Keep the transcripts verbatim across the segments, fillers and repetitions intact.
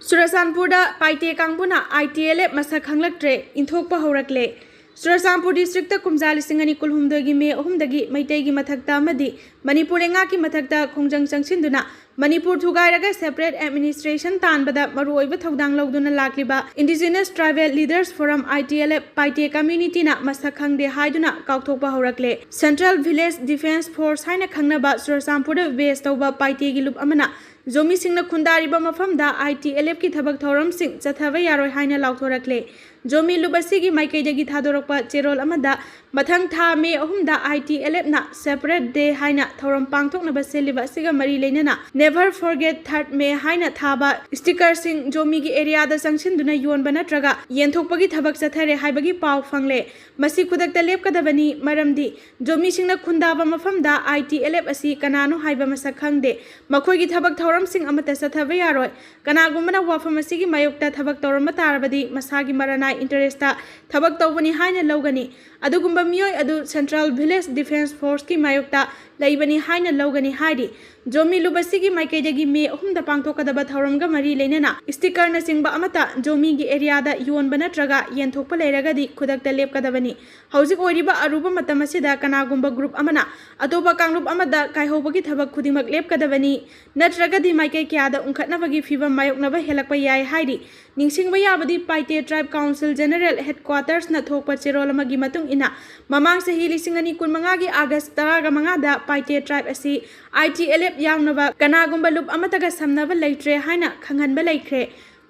ꯆꯨꯔꯆꯥꯟꯄꯨꯔꯗ ꯄꯥꯏꯇꯦ ꯀꯥꯡꯕꯨꯅ I T L F ꯃꯁꯛ ꯈꯪꯂꯛꯇ꯭ꯔꯦ, ꯏꯟꯊꯣꯛꯄ ꯍꯧꯔꯛꯂꯦ꯫ ꯆꯨꯔꯆꯥꯟꯄꯨꯔ district ꯀꯨꯝꯖꯥ ꯂꯤꯁꯤꯡ ꯑꯅꯤ ꯀꯨꯟꯍꯨꯝꯗꯣꯏꯒꯤ May ꯑꯍꯨꯝꯗꯒꯤ ꯃꯩꯇꯩꯒꯤ ꯃꯊꯛꯇ ꯑꯃꯗꯤ ꯃꯅꯤꯄꯨꯔ ꯂꯩꯉꯥꯛꯀꯤ ꯃꯊꯛꯇ ꯈꯣꯡꯖꯪ ꯆꯪꯁꯤꯟꯗꯨꯅ ꯃꯅꯤꯄꯨꯔ ꯊꯨꯒꯥꯏꯔꯒ separate administration ꯇꯥꯟꯕꯗ ꯃꯔꯨꯑꯣꯏꯕ ꯊꯧꯗꯥꯡ ꯂꯧꯗꯨꯅ ꯂꯥꯛꯂꯤꯕ Indigenous Tribal Leaders Forum, I T L F, ꯄꯥꯏꯇꯦ communityꯅ ꯃꯁꯛ ꯈꯪꯗꯦ ꯍꯥꯏꯗꯨꯅ ꯀꯥꯎꯊꯣꯛꯄ ꯍꯧꯔꯛꯂꯦ꯫ Central Village Defence Force ꯍꯥꯏꯅ ꯈꯪꯅꯕ ꯆꯨꯔꯆꯥꯟꯄꯨꯔꯗ base ꯇꯧꯕ ꯄꯥꯏꯇꯦꯒꯤ ꯂꯨꯞ ꯑꯃꯅ ꯖꯣꯃꯤꯁꯤꯡꯅ ꯈꯨꯟꯗꯥꯔꯤꯕ ꯃꯐꯝꯗ I T L Fꯀꯤ ꯊꯕꯛ ꯊꯧꯔꯝꯁꯤꯡ ꯆꯠꯊꯕ ꯌꯥꯔꯣꯏ ꯍꯥꯏꯅ ꯂꯥꯎꯊꯣꯔꯛꯂꯦ꯫ ꯖꯣꯃꯤ ꯂꯨꯞ ꯑꯁꯤꯒꯤ ꯃꯥꯏꯀꯩꯗꯒꯤ ꯊꯥꯗꯣꯔꯛꯄ ꯆꯦꯔꯣꯜ ꯑꯃꯗ ꯃꯊꯪ ꯊꯥ May ꯑꯍꯨꯝꯗ I T L Fꯅ separate day ꯍꯥꯏꯅ ꯊꯧꯔꯝ ꯄꯥꯡꯊꯣꯛꯅꯕ ꯁꯤꯜꯂꯤꯕ ꯑꯁꯤꯒ ꯃꯔꯤ ꯂꯩꯅꯅ Never Forget Third May ꯍꯥꯏꯅ ꯊꯥꯕ stickerꯁꯤꯡ ꯖꯣꯃꯤꯒꯤ areaꯗ ꯆꯪꯁꯤꯟꯗꯨꯅ ꯌꯣꯟꯕ ꯅꯠꯇ꯭ꯔꯒ ꯌꯦꯟꯊꯣꯛꯄꯒꯤ ꯊꯕꯛ ꯆꯠꯊꯔꯦ ꯍꯥꯏꯕꯒꯤ ꯄꯥꯎ ꯐꯪꯂꯦ꯫ ꯃꯁꯤ ꯈꯨꯗꯛꯇ ꯂꯦꯞꯀꯗꯕꯅꯤ, ꯃꯔꯝꯗꯤ ꯖꯣꯃꯤꯁꯤꯡꯅ ꯈꯨꯟꯗꯥꯕ ꯃꯐꯝꯗ I T L F ꯑꯁꯤ ꯀꯅꯥꯅꯣ ꯍꯥꯏꯕ ꯃꯁꯛ ꯈꯪꯗꯦ꯫ ꯃꯈꯣꯏꯒꯤ ꯊꯕꯛ ꯊꯧꯔꯝꯁꯤꯡ ꯑꯃꯠꯇ ꯆꯠꯊꯕ ꯌꯥꯔꯣꯏ꯫ ꯀꯅꯥꯒꯨꯝꯕꯅ ꯋꯥꯐꯝ ꯑꯁꯤꯒꯤ ꯃꯥꯌꯣꯛꯇ ꯊꯕꯛ ꯇꯧꯔꯝꯕ ꯇꯥꯔꯕꯗꯤ ꯃꯁꯥꯒꯤ ꯃꯔꯥꯅꯥꯏ interestꯇ ꯊꯕꯛ ꯇꯧꯕꯅꯤ ꯍꯥꯏꯅ ꯂꯧꯒꯅꯤ꯫ ꯑꯗꯨꯒꯨꯝꯕ ꯃꯤꯑꯣꯏ ꯑꯗꯨ Central Village Defence Forceꯀꯤ ꯃꯥꯌꯣꯛꯇ ꯂꯩꯕꯅꯤ ꯍꯥꯏꯅ ꯂꯧꯒꯅꯤ ꯍꯥꯏꯔꯤ꯫ ꯖꯣꯃꯤ ꯂꯨꯞ ꯑꯁꯤꯒꯤ ꯃꯥꯏꯀꯩꯗꯒꯤ May ꯑꯍꯨꯝꯗ ꯄꯥꯡꯊꯣꯛꯀꯗꯕ ꯊꯧꯔꯝꯒ ꯃꯔꯤ ꯂꯩꯅꯅ stickerꯅꯆꯤꯡꯕ ꯑꯃꯠꯇ ꯖꯣꯃꯤꯒꯤ areaꯗ ꯌꯣꯟꯕ ꯅꯠꯇ꯭ꯔꯒ ꯌꯦꯟꯊꯣꯛꯄ ꯂꯩꯔꯒꯗꯤ ꯈꯨꯗꯛꯇ ꯂꯦꯞꯀꯗꯕꯅꯤ꯫ ꯍꯧꯖꯤꯛ ꯑꯣꯏꯔꯤꯕ ꯑꯔꯨꯕ ꯃꯇꯝ ꯑꯁꯤꯗ ꯀꯅꯥꯒꯨꯝꯕ group ꯑꯃꯅ ꯑꯇꯣꯞꯄ ꯀꯥꯡꯂꯨꯞ ꯑꯃꯗ ꯀꯥꯏꯍꯧꯕꯒꯤ ꯊꯕꯛ ꯈꯨꯗꯤꯡꯃꯛ ꯂꯦꯞꯀꯗꯕꯅꯤ, ꯅꯠꯇ꯭ꯔꯒꯗꯤ ꯃꯥꯏꯀꯩ ꯀꯌꯥꯗ ꯎꯪꯈꯠꯅꯕꯒꯤ ꯐꯤꯚꯝ ꯃꯥꯌꯣꯛꯅꯕ ꯍꯦꯜꯂꯛꯄ ꯌꯥꯏ ꯍꯥꯏꯔꯤ꯫ ꯅꯤꯡꯁꯤꯡꯕ ꯌꯥꯕꯗꯤ, ꯄꯥꯏꯇꯦ Tribe Council General Headquartersꯅ ꯊꯣꯛꯄ ꯆꯦꯔꯣꯜ ꯑꯃꯒꯤ ꯃꯇꯨꯡ ꯏꯟꯅ, ꯃꯃꯥꯡ ꯆꯍꯤ ꯂꯤꯁꯤꯡ ꯑꯅꯤ ꯀꯨꯟꯃꯉꯥꯒꯤ August ꯇꯔꯥꯃꯉꯥꯗ ꯄꯥꯏꯇꯦ tribe ꯑꯁꯤ I T L F ꯌꯥꯎꯅꯕ ꯀꯅꯥꯒꯨꯝꯕ ꯂꯨꯞ ꯑꯃꯠꯇꯒ ꯁꯝꯅꯕ ꯂꯩꯇ꯭ꯔꯦ ꯍꯥꯏꯅ ꯈꯪꯍꯟꯕ ꯂꯩꯈ꯭ꯔꯦ꯫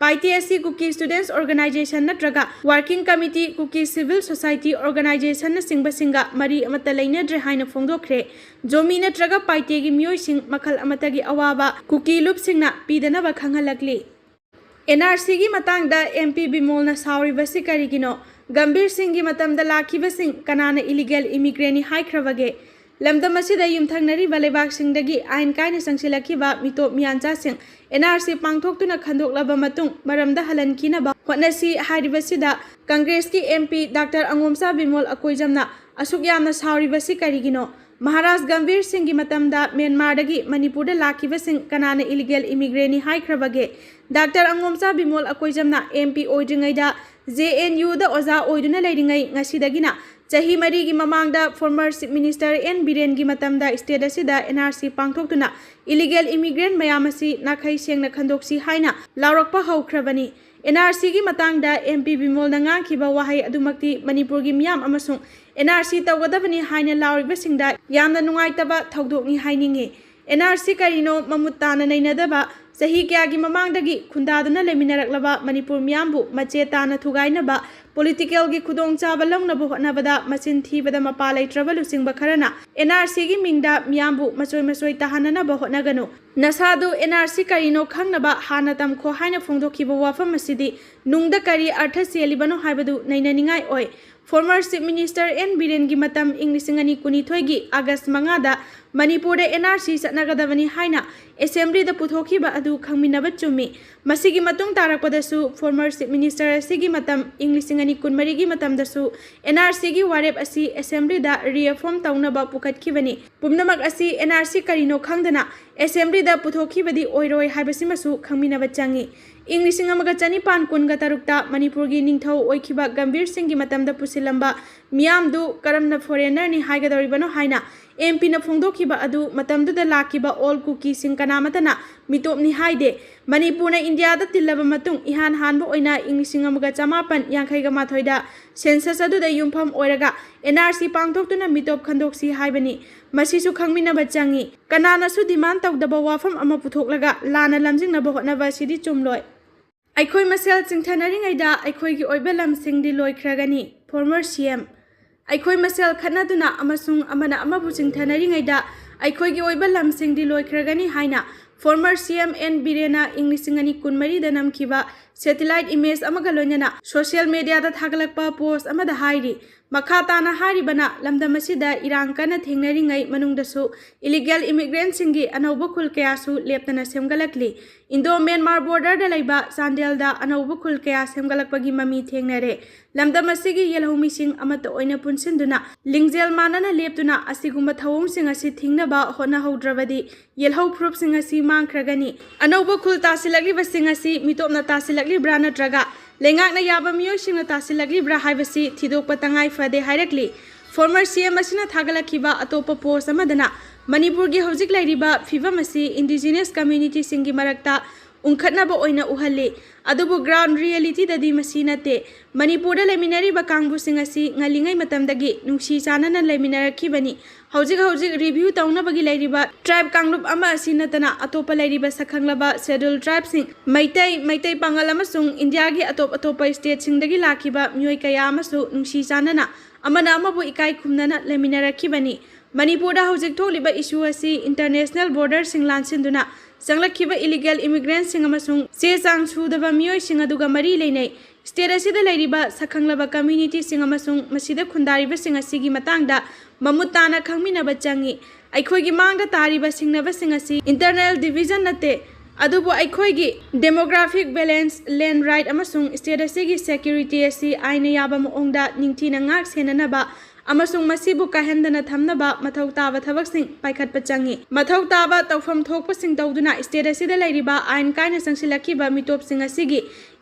ꯄꯥꯏꯇꯦ ꯑꯁꯤ Kuki Students Organisation ꯅꯠꯇ꯭ꯔꯒ Working Committee, Kuki Civil Society Organisationꯅꯆꯤꯡꯕꯁꯤꯡꯒ ꯃꯔꯤ ꯑꯃꯠꯇ ꯂꯩꯅꯗ꯭ꯔꯦ ꯍꯥꯏꯅ ꯐꯣꯡꯗꯣꯛꯈ꯭ꯔꯦ꯫ ꯖꯣꯃꯤ ꯅꯠꯇ꯭ꯔꯒ ꯄꯥꯏꯇꯦꯒꯤ ꯃꯤꯑꯣꯏꯁꯤꯡ ꯃꯈꯜ ꯑꯃꯠꯇꯒꯤ ꯑꯋꯥꯕ ꯀꯨꯀꯤ ꯂꯨꯞꯁꯤꯡꯅ ꯄꯤꯗꯅꯕ ꯈꯪꯍꯜꯂꯛꯂꯤ꯫ N R Cꯒꯤ ꯃꯇꯥꯡꯗ M P ꯕꯤꯃꯣꯜꯅ ꯁꯥꯎꯔꯤꯕꯁꯤ ꯀꯔꯤꯒꯤꯅꯣ? ꯒꯝꯚꯤꯔ ꯁꯤꯡꯒꯤ ꯃꯇꯝꯗ ꯂꯥꯛꯈꯤꯕꯁꯤꯡ ꯀꯅꯥꯅ illegal immigrantꯅꯤ ꯍꯥꯏꯈ꯭ꯔꯕꯒꯦ? ꯂꯝꯗꯝ ꯑꯁꯤꯗ ꯌꯨꯝꯊꯪꯅꯔꯤꯕ ꯂꯩꯕꯥꯛꯁꯤꯡꯗꯒꯤ ꯑꯥꯏꯟ ꯀꯥꯏꯅ ꯆꯪꯁꯤꯜꯂꯛꯈꯤꯕ ꯃꯤꯇꯣꯞ ꯃꯤꯌꯥꯟꯆꯥꯁꯤꯡ N R C ꯄꯥꯡꯊꯣꯛꯇꯨꯅ ꯈꯟꯗꯣꯛꯂꯕ ꯃꯇꯨꯡ ꯃꯔꯝꯗ ꯍꯜꯍꯟꯈꯤꯅꯕ ꯍꯣꯠꯅꯁꯤ ꯍꯥꯏꯔꯤꯕꯁꯤꯗ Congressꯀꯤ M P Doctor ꯑꯉꯣꯝꯆꯥ ꯕꯤꯃꯣꯜ ꯑꯀꯣꯏꯖꯝꯅ ꯑꯁꯨꯛ ꯌꯥꯝꯅ ꯁꯥꯎꯔꯤꯕꯁꯤ ꯀꯔꯤꯒꯤꯅꯣ? ꯃꯍꯥꯔꯥꯖ ꯒꯝꯚꯤꯔ ꯁꯤꯡꯒꯤ ꯃꯇꯝꯗ ꯃ꯭ꯌꯥꯟꯃꯥꯔꯗꯒꯤ ꯃꯅꯤꯄꯨꯔꯗ ꯂꯥꯛꯈꯤꯕꯁꯤꯡ ꯀꯅꯥꯅ ꯏꯂꯤꯒꯦꯜ ꯏꯃꯤꯒ꯭ꯔꯦꯟꯅꯤ ꯍꯥꯏꯈ꯭ꯔꯕꯒꯦ? ꯗꯥꯛꯇꯔ ꯑꯉꯣꯝꯆꯥ ꯕꯤꯃꯣꯜ ꯑꯀꯣꯏꯖꯝꯅ ꯑꯦꯝ ꯄꯤ ꯑꯣꯏꯗ꯭ꯔꯤꯉꯩꯗ ꯖꯦ ꯑꯦꯟ ꯌꯨꯗ ꯑꯣꯖꯥ ꯑꯣꯏꯗꯨꯅ ꯂꯩꯔꯤꯉꯩ ꯉꯁꯤꯗꯒꯤꯅ ꯆꯍꯤ ꯃꯔꯤꯒꯤ ꯃꯃꯥꯡꯗ ꯐꯣꯔꯃꯔ ꯆꯤꯐ ꯃꯤꯅꯤꯁꯇꯔ ꯑꯦꯟ ꯕꯤꯔꯦꯟꯒꯤ ꯃꯇꯝꯗ ꯁ꯭ꯇꯦꯠ ꯑꯁꯤꯗ ꯑꯦꯟ ꯑꯥꯔ ꯁꯤ ꯄꯥꯡꯊꯣꯛꯇꯨꯅ ꯏꯂꯤꯒꯦꯜ ꯏꯃꯤꯒ꯭ꯔꯦꯟ ꯃꯌꯥꯝ ꯑꯁꯤ ꯅꯥꯈꯩ ꯁꯦꯡꯅ ꯈꯟꯗꯣꯛꯁꯤ ꯍꯥꯏꯅ ꯂꯥꯎꯔꯛꯄ ꯍꯧꯈ꯭ꯔꯕꯅꯤ꯫ ꯑꯦꯟ ꯑꯥꯔ ꯁꯤꯒꯤ ꯃꯇꯥꯡꯗ ꯑꯦꯝ ꯄꯤ ꯕꯤꯃꯣꯜꯅ ꯉꯥꯡꯈꯤꯕ ꯋꯥꯍꯩ ꯑꯗꯨꯃꯛꯇꯤ ꯃꯅꯤꯄꯨꯔꯒꯤ ꯃꯤꯌꯥꯝ ꯑꯃꯁꯨꯡ ꯑꯦꯟ ꯑꯥꯔ ꯁꯤ ꯇꯧꯒꯗꯕꯅꯤ ꯍꯥꯏꯅ ꯂꯥꯎꯔꯤꯕꯁꯤꯡꯗ ꯌꯥꯝꯅ ꯅꯨꯡꯉꯥꯏꯇꯕ ꯊꯧꯗꯣꯛꯅꯤ ꯍꯥꯏꯅꯤꯡꯏ꯫ ꯑꯦꯟ ꯑꯥꯔ ꯁꯤ ꯀꯔꯤꯅꯣ ꯃꯃꯨꯠ ꯇꯥꯅ ꯅꯩꯅꯗꯕ, ꯆꯍꯤ ꯀꯌꯥꯒꯤ ꯃꯃꯥꯡꯗꯒꯤ ꯈꯨꯟꯗꯥꯗꯨꯅ ꯂꯩꯃꯤꯟꯅꯔꯛꯂꯕ ꯃꯅꯤꯄꯨꯔ ꯃꯤꯌꯥꯝꯕꯨ ꯃꯆꯦ ꯇꯥꯅ ꯊꯨꯒꯥꯏꯅꯕ, ꯄꯣꯂꯤꯇꯤꯀꯦꯜꯒꯤ ꯈꯨꯗꯣꯡꯆꯥꯕ ꯂꯧꯅꯕ ꯍꯣꯠꯅꯕꯗ ꯃꯆꯤꯟ ꯊꯤꯕꯗ ꯃꯄꯥ ꯂꯩꯇ꯭ꯔꯕ ꯂꯨꯆꯤꯡꯕ ꯈꯔꯅ ꯑꯦꯟ ꯑꯥꯔ ꯁꯤꯒꯤ ꯃꯤꯡꯗ ꯃꯤꯌꯥꯝꯕꯨ ꯃꯆꯣꯏ ꯃꯆꯣꯏ ꯇꯥꯍꯟꯅꯅꯕ ꯍꯣꯠꯅꯒꯅꯨ꯫ ꯅꯁꯥꯗꯨ ꯑꯦꯟ ꯑꯥꯔ ꯁꯤ ꯀꯔꯤꯅꯣ ꯈꯪꯅꯕ ꯍꯥꯟꯅ ꯇꯝꯈꯣ ꯍꯥꯏꯅ ꯐꯣꯡꯗꯣꯛꯈꯤꯕ ꯋꯥꯐꯝ ꯑꯁꯤꯗꯤ ꯅꯨꯡꯗ ꯀꯔꯤ ꯑꯔꯊ ꯆꯦꯜꯂꯤꯕꯅꯣ ꯍꯥꯏꯕꯗꯨ ꯅꯩꯅꯅꯤꯡꯉꯥꯏ ꯑꯣꯏ꯫ ꯐꯣꯔꯃꯔ ꯆꯤꯐ ꯃꯤꯅꯤꯁꯇꯔ ꯑꯦꯟ ꯕꯤꯔꯦꯟꯒꯤ ꯃꯇꯝ ꯏꯪ ꯂꯤꯁꯤꯡ ꯑꯅꯤ ꯀꯨꯟꯅꯤꯊꯣꯏꯒꯤ ꯑꯥꯒꯁ ꯃꯉꯥꯗ ꯃꯅꯤꯄꯨꯔꯗ ꯑꯦꯟ ꯑꯥꯔ ꯁꯤ ꯆꯠꯅꯒꯗꯕꯅꯤ ꯍꯥꯏꯅ ꯑꯦꯁꯦꯝꯕ꯭ꯂꯤꯗ ꯄꯨꯊꯣꯛꯈꯤꯕ ꯑꯗꯨ ꯈꯪꯃꯤꯟꯅꯕ ꯆꯨꯝꯃꯤ꯫ ꯃꯁꯤꯒꯤ ꯃꯇꯨꯡ ꯇꯥꯔꯛꯄꯗꯁꯨ ꯐꯣꯔꯃꯔ ꯆꯤꯐ ꯃꯤꯅꯤꯁꯇꯔ ꯑꯁꯤꯒꯤ ꯃꯇꯝ ꯏꯪ ꯂꯤꯁꯤꯡ ꯑꯅꯤ ꯀꯨꯟꯃꯔꯤꯒꯤ ꯃꯇꯝꯗꯁꯨ ꯑꯦꯟ ꯑꯥꯔ ꯁꯤꯒꯤ ꯋꯥꯔꯦꯞ ꯑꯁꯤ ꯑꯦꯁꯦꯝꯕ꯭ꯂꯤꯗ ꯔꯤꯑꯦꯐꯣꯔꯝ ꯇꯧꯅꯕ ꯄꯨꯈꯠꯈꯤꯕꯅꯤ꯫ ꯄꯨꯝꯅꯃꯛ ꯑꯁꯤ ꯑꯦꯟ ꯑꯥꯔ ꯁꯤ ꯀꯔꯤꯅꯣ ꯈꯪꯗꯅ ꯑꯦꯁꯦꯝꯕ꯭ꯂꯤꯗ ꯄꯨꯊꯣꯛꯈꯤꯕꯗꯤ ꯑꯣꯏꯔꯣꯏ ꯍꯥꯏꯕꯁꯤꯃꯁꯨ ꯈꯪꯃꯤꯟꯅꯕ ꯆꯪꯏ꯫ ꯏꯪ ꯂꯤꯁꯤꯡ ꯑꯃꯒ ꯆꯅꯤꯄꯥꯟ ꯀꯨꯟꯒ ꯇꯔꯨꯛꯇ ꯃꯅꯤꯄꯨꯔꯒꯤ ꯅꯤꯡꯊꯧ ꯑꯣꯏꯈꯤꯕ ꯒꯝꯚꯤꯔ ꯁꯤꯡꯒꯤ ꯃꯇꯝꯗ ꯄꯨꯁꯤꯜꯂꯝꯕ ꯃꯤꯌꯥꯝꯗꯨ ꯀꯔꯝꯅ ꯐꯣꯔꯦꯟꯅꯔꯅꯤ ꯍꯥꯏꯒꯗꯧꯔꯤꯕꯅꯣ ꯍꯥꯏꯅ ꯑꯦꯝ ꯄꯤꯅ ꯐꯣꯡꯗꯣꯛꯈꯤꯕ ꯑꯗꯨ ꯃꯇꯝꯗꯨꯗ ꯂꯥꯛꯈꯤꯕ ꯑꯣꯜ ꯀꯨꯀꯤꯁꯤꯡ ꯀꯅꯥꯃꯠꯇꯅ ꯃꯤꯇꯣꯞꯅꯤ ꯍꯥꯏꯗꯦ꯫ ꯃꯅꯤꯄꯨꯔꯅ ꯏꯟꯗꯤꯌꯥꯗ ꯇꯤꯜꯂꯕ ꯃꯇꯨꯡ ꯏꯍꯥꯟ ꯍꯥꯟꯕ ꯑꯣꯏꯅ ꯏꯪ ꯂꯤꯁꯤꯡ ꯑꯃꯒ ꯆꯃꯥꯄꯟ ꯌꯥꯡꯈꯩꯒ ꯃꯥꯊꯣꯏꯗ ꯁꯦꯟꯁꯁ ꯑꯗꯨꯗ ꯌꯨꯝꯐꯝ ꯑꯣꯏꯔꯒ ꯑꯦꯟ ꯑꯥꯔ ꯁꯤ ꯄꯥꯡꯊꯣꯛꯇꯨꯅ ꯃꯤꯇꯣꯞ ꯈꯟꯗꯣꯛꯁꯤ ꯍꯥꯏꯕꯅꯤ꯫ ꯃꯁꯤꯁꯨ ꯈꯪꯃꯤꯟꯅꯕ ꯆꯪꯏ꯫ ꯀꯅꯥꯅꯁꯨ ꯗꯤꯃꯥꯟ ꯇꯧꯗꯕ ꯋꯥꯐꯝ ꯑꯃ ꯄꯨꯊꯣꯛꯂꯒ ꯂꯥꯟꯅ ꯂꯝꯖꯤꯡꯅꯕ ꯍꯣꯠꯅꯕ ꯑꯁꯤꯗꯤ ꯆꯨꯝꯂꯣꯏ꯫ ꯑꯩꯈꯣꯏ ꯃꯁꯦꯜ ꯆꯤꯡꯊꯅꯔꯤꯉꯩꯗ ꯑꯩꯈꯣꯏꯒꯤ ꯑꯣꯏꯕ ꯂꯝꯁꯤꯡꯗꯤ ꯂꯣꯏꯈ꯭ꯔꯒꯅꯤ꯫ ꯐꯣꯔꯃꯔ ꯁꯤ ꯑꯦꯝ꯫ ꯑꯩꯈꯣꯏ ꯃꯁꯦꯜ ꯈꯠꯅꯗꯨꯅ ꯑꯃꯁꯨꯡ ꯑꯃꯅ ꯑꯃꯕꯨ ꯆꯤꯡꯊꯅꯔꯤꯉꯩꯗ ꯑꯩꯈꯣꯏꯒꯤ ꯑꯣꯏꯕ ꯂꯝꯁꯤꯡꯗꯤ ꯂꯣꯏꯈ꯭ꯔꯒꯅꯤ ꯍꯥꯏꯅ ꯐꯣꯔꯃꯔ ꯁꯤ ꯑꯦꯝ ꯑꯦꯟ ꯕꯤꯔꯦꯟꯅ ꯏꯪ ꯂꯤꯁꯤꯡ ꯑꯅꯤ ꯀꯨꯟꯃꯔꯤꯗ ꯅꯝꯈꯤꯕ ꯁꯦꯇꯤꯂꯥꯏꯠ ꯏꯃꯦꯖ ꯑꯃꯒ ꯂꯣꯏꯅꯅ ꯁꯣꯁꯤꯌꯦꯜ ꯃꯦꯗꯤꯌꯥꯗ ꯊꯥꯒꯠꯂꯛꯄ ꯄꯣꯁ ꯑꯃꯗ ꯍꯥꯏꯔꯤ꯫ ꯃꯈꯥ ꯇꯥꯅ ꯍꯥꯏꯔꯤꯕꯅ, ꯂꯝꯗꯝ ꯑꯁꯤꯗ ꯏꯔꯥꯡ ꯀꯟꯅ ꯊꯦꯡꯅꯔꯤꯉꯩ ꯃꯅꯨꯡꯗꯁꯨ illegal immigrantꯁꯤꯡꯒꯤ ꯑꯅꯧꯕ ꯈꯨꯜ ꯀꯌꯥꯁꯨ ꯂꯦꯞꯇꯅ ꯁꯦꯝꯒꯠꯂꯛꯂꯤ꯫ Indo Myanmar borderꯗ ꯂꯩꯕ ꯆꯥꯟꯗꯦꯜꯗ ꯑꯅꯧꯕ ꯈꯨꯜ ꯀꯌꯥ ꯁꯦꯝꯒꯠꯂꯛꯄꯒꯤ ꯃꯃꯤ ꯊꯦꯡꯅꯔꯦ꯫ ꯂꯝꯗꯝ ꯑꯁꯤꯒꯤ ꯌꯦꯜꯍꯧꯃꯤꯁꯤꯡ ꯑꯃꯠꯇ ꯑꯣꯏꯅ ꯄꯨꯟꯁꯤꯟꯗꯨꯅ ꯂꯤꯡꯖꯦꯜ ꯃꯥꯟꯅꯅ ꯂꯦꯞꯇꯨꯅ ꯑꯁꯤꯒꯨꯝꯕ ꯊꯧꯑꯣꯡꯁꯤꯡ ꯑꯁꯤ ꯊꯤꯡꯅꯕ ꯍꯣꯠꯅꯍꯧꯗ꯭ꯔꯕꯗꯤ ꯌꯦꯜꯍꯧ ꯐꯨꯔꯨꯞꯁꯤꯡ ꯑꯁꯤ ꯃꯥꯡꯈ꯭ꯔꯒꯅꯤ꯫ ꯑꯅꯧꯕ ꯈꯨꯜ ꯇꯥꯁꯤꯜꯂꯛꯂꯤꯕꯁꯤꯡ ꯑꯁꯤ ꯃꯤꯇꯣꯞꯅ ꯇꯥꯁꯤꯜꯂꯛꯂꯤꯕ꯭ꯔꯥ ꯅꯠꯇ꯭ꯔꯒ ꯂꯩꯉꯥꯛꯅ ꯌꯥꯕ ꯃꯤꯑꯣꯏꯁꯤꯡꯅ ꯇꯥꯁꯤꯜꯂꯛꯂꯤꯕ꯭ꯔꯥ ꯍꯥꯏꯕꯁꯤ ꯊꯤꯗꯣꯛꯄ ꯇꯉꯥꯏ ꯐꯗꯦ ꯍꯥꯏꯔꯛꯂꯤ꯫ Former CM ꯑꯁꯤꯅ ꯊꯥꯒꯠꯂꯛꯈꯤꯕ ꯑꯇꯣꯞꯄ post ꯑꯃꯗꯅ ꯃꯅꯤꯄꯨꯔꯒꯤ ꯍꯧꯖꯤꯛ ꯂꯩꯔꯤꯕ ꯐꯤꯕꯝ ꯑꯁꯤ indigenous communityꯁꯤꯡꯒꯤ ꯃꯔꯛꯇ ꯎꯪꯈꯠꯅꯕ ꯑꯣꯏꯅ ꯎꯍꯜꯂꯤ꯫ ꯑꯗꯨꯕꯨ ground realityꯗꯗꯤ ꯃꯁꯤ ꯅꯠꯇꯦ꯫ ꯃꯅꯤꯄꯨꯔꯗ ꯂꯩꯃꯤꯟꯅꯔꯤꯕ ꯀꯥꯡꯕꯨꯁꯤꯡ ꯑꯁꯤ ꯉꯜꯂꯤꯉꯩ ꯃꯇꯝꯗꯒꯤ ꯅꯨꯡꯁꯤ ꯆꯥꯟꯅꯅ ꯂꯩꯃꯤꯟꯅꯔꯛꯈꯤꯕꯅꯤ꯫ ꯍꯧꯖꯤꯛ ꯍꯧꯖꯤꯛ review ꯇꯧꯅꯕꯒꯤ ꯂꯩꯔꯤꯕ tribe ꯀꯥꯡꯂꯨꯞ ꯑꯃ ꯑꯁꯤ ꯅꯠꯇꯅ ꯑꯇꯣꯞꯄ ꯂꯩꯔꯤꯕ ꯁꯛꯈꯪꯂꯕ scheduled tribeꯁꯤꯡ, ꯃꯩꯇꯩ, ꯃꯩꯇꯩ ꯄꯥꯉꯜ ꯑꯃꯁꯨꯡ ꯏꯟꯗꯤꯌꯥꯒꯤ ꯑꯇꯣꯞ ꯑꯇꯣꯞꯄ stateꯁꯤꯡꯗꯒꯤ ꯂꯥꯛꯈꯤꯕ ꯃꯤꯑꯣꯏ ꯀꯌꯥ ꯑꯃꯁꯨ ꯅꯨꯡꯁꯤ ꯆꯥꯟꯅꯅ ꯑꯃꯅ ꯑꯃꯕꯨ ꯏꯀꯥꯏ ꯈꯨꯝꯅꯅ ꯂꯩꯃꯤꯟꯅꯔꯛꯈꯤꯕꯅꯤ꯫ ꯃꯅꯤꯄꯨꯔꯗ ꯍꯧꯖꯤꯛ ꯊꯣꯛꯂꯤꯕ issue ꯑꯁꯤ international borderꯁꯤꯡ ꯂꯥꯟꯁꯤꯟꯗꯨꯅ ꯆꯪꯂꯛꯈꯤꯕ illegal immigrantꯁꯤꯡ ꯑꯃꯁꯨꯡ ꯆꯦ ꯆꯥꯡ ꯁꯨꯗꯕ ꯃꯤꯑꯣꯏꯁꯤꯡ ꯑꯗꯨꯒ ꯃꯔꯤ ꯂꯩꯅꯩ꯫ State ꯑꯁꯤꯗ ꯂꯩꯔꯤꯕ ꯁꯛꯈꯪꯂꯕ communityꯁꯤꯡ ꯑꯃꯁꯨꯡ ꯃꯁꯤꯗ ꯈꯨꯟꯗꯥꯔꯤꯕꯁꯤꯡ ꯑꯁꯤꯒꯤ ꯃꯇꯥꯡꯗ ꯃꯃꯨꯠ ꯇꯥꯅ ꯈꯪꯃꯤꯟꯅꯕ ꯆꯪꯏ꯫ ꯑꯩꯈꯣꯏꯒꯤ ꯃꯥꯡꯗ ꯇꯥꯔꯤꯕ ꯁꯤꯡꯅꯕꯁꯤꯡ ꯑꯁꯤ internal division ꯅꯠꯇꯦ, ꯑꯗꯨꯕꯨ ꯑꯩꯈꯣꯏꯒꯤ demographic balance, land right ꯑꯃꯁꯨꯡ state ꯑꯁꯤꯒꯤ security ꯑꯁꯤ ꯑꯥꯏꯟꯅ ꯌꯥꯕ ꯃꯑꯣꯡꯗ ꯅꯤꯡꯊꯤꯅ ꯉꯥꯛ ꯁꯦꯟꯅꯅꯕ ꯑꯃꯁꯨꯡ ꯃꯁꯤꯕꯨ ꯀꯥꯏꯍꯟꯗꯅ ꯊꯝꯅꯕ ꯃꯊꯧ ꯇꯥꯕ ꯊꯕꯛꯁꯤꯡ ꯄꯥꯏꯈꯠꯄ ꯆꯪꯏ꯫ ꯃꯊꯧ ꯇꯥꯕ ꯇꯧꯐꯝ ꯊꯣꯛꯄꯁꯤꯡ ꯇꯧꯗꯨꯅ state ꯑꯁꯤꯗ ꯂꯩꯔꯤꯕ ꯑꯥꯏꯟ ꯀꯥꯏꯅ ꯆꯪꯁꯤꯜꯂꯛꯈꯤꯕ ꯃꯤꯇꯣꯞꯁꯤꯡ ꯑꯁꯤꯒꯤ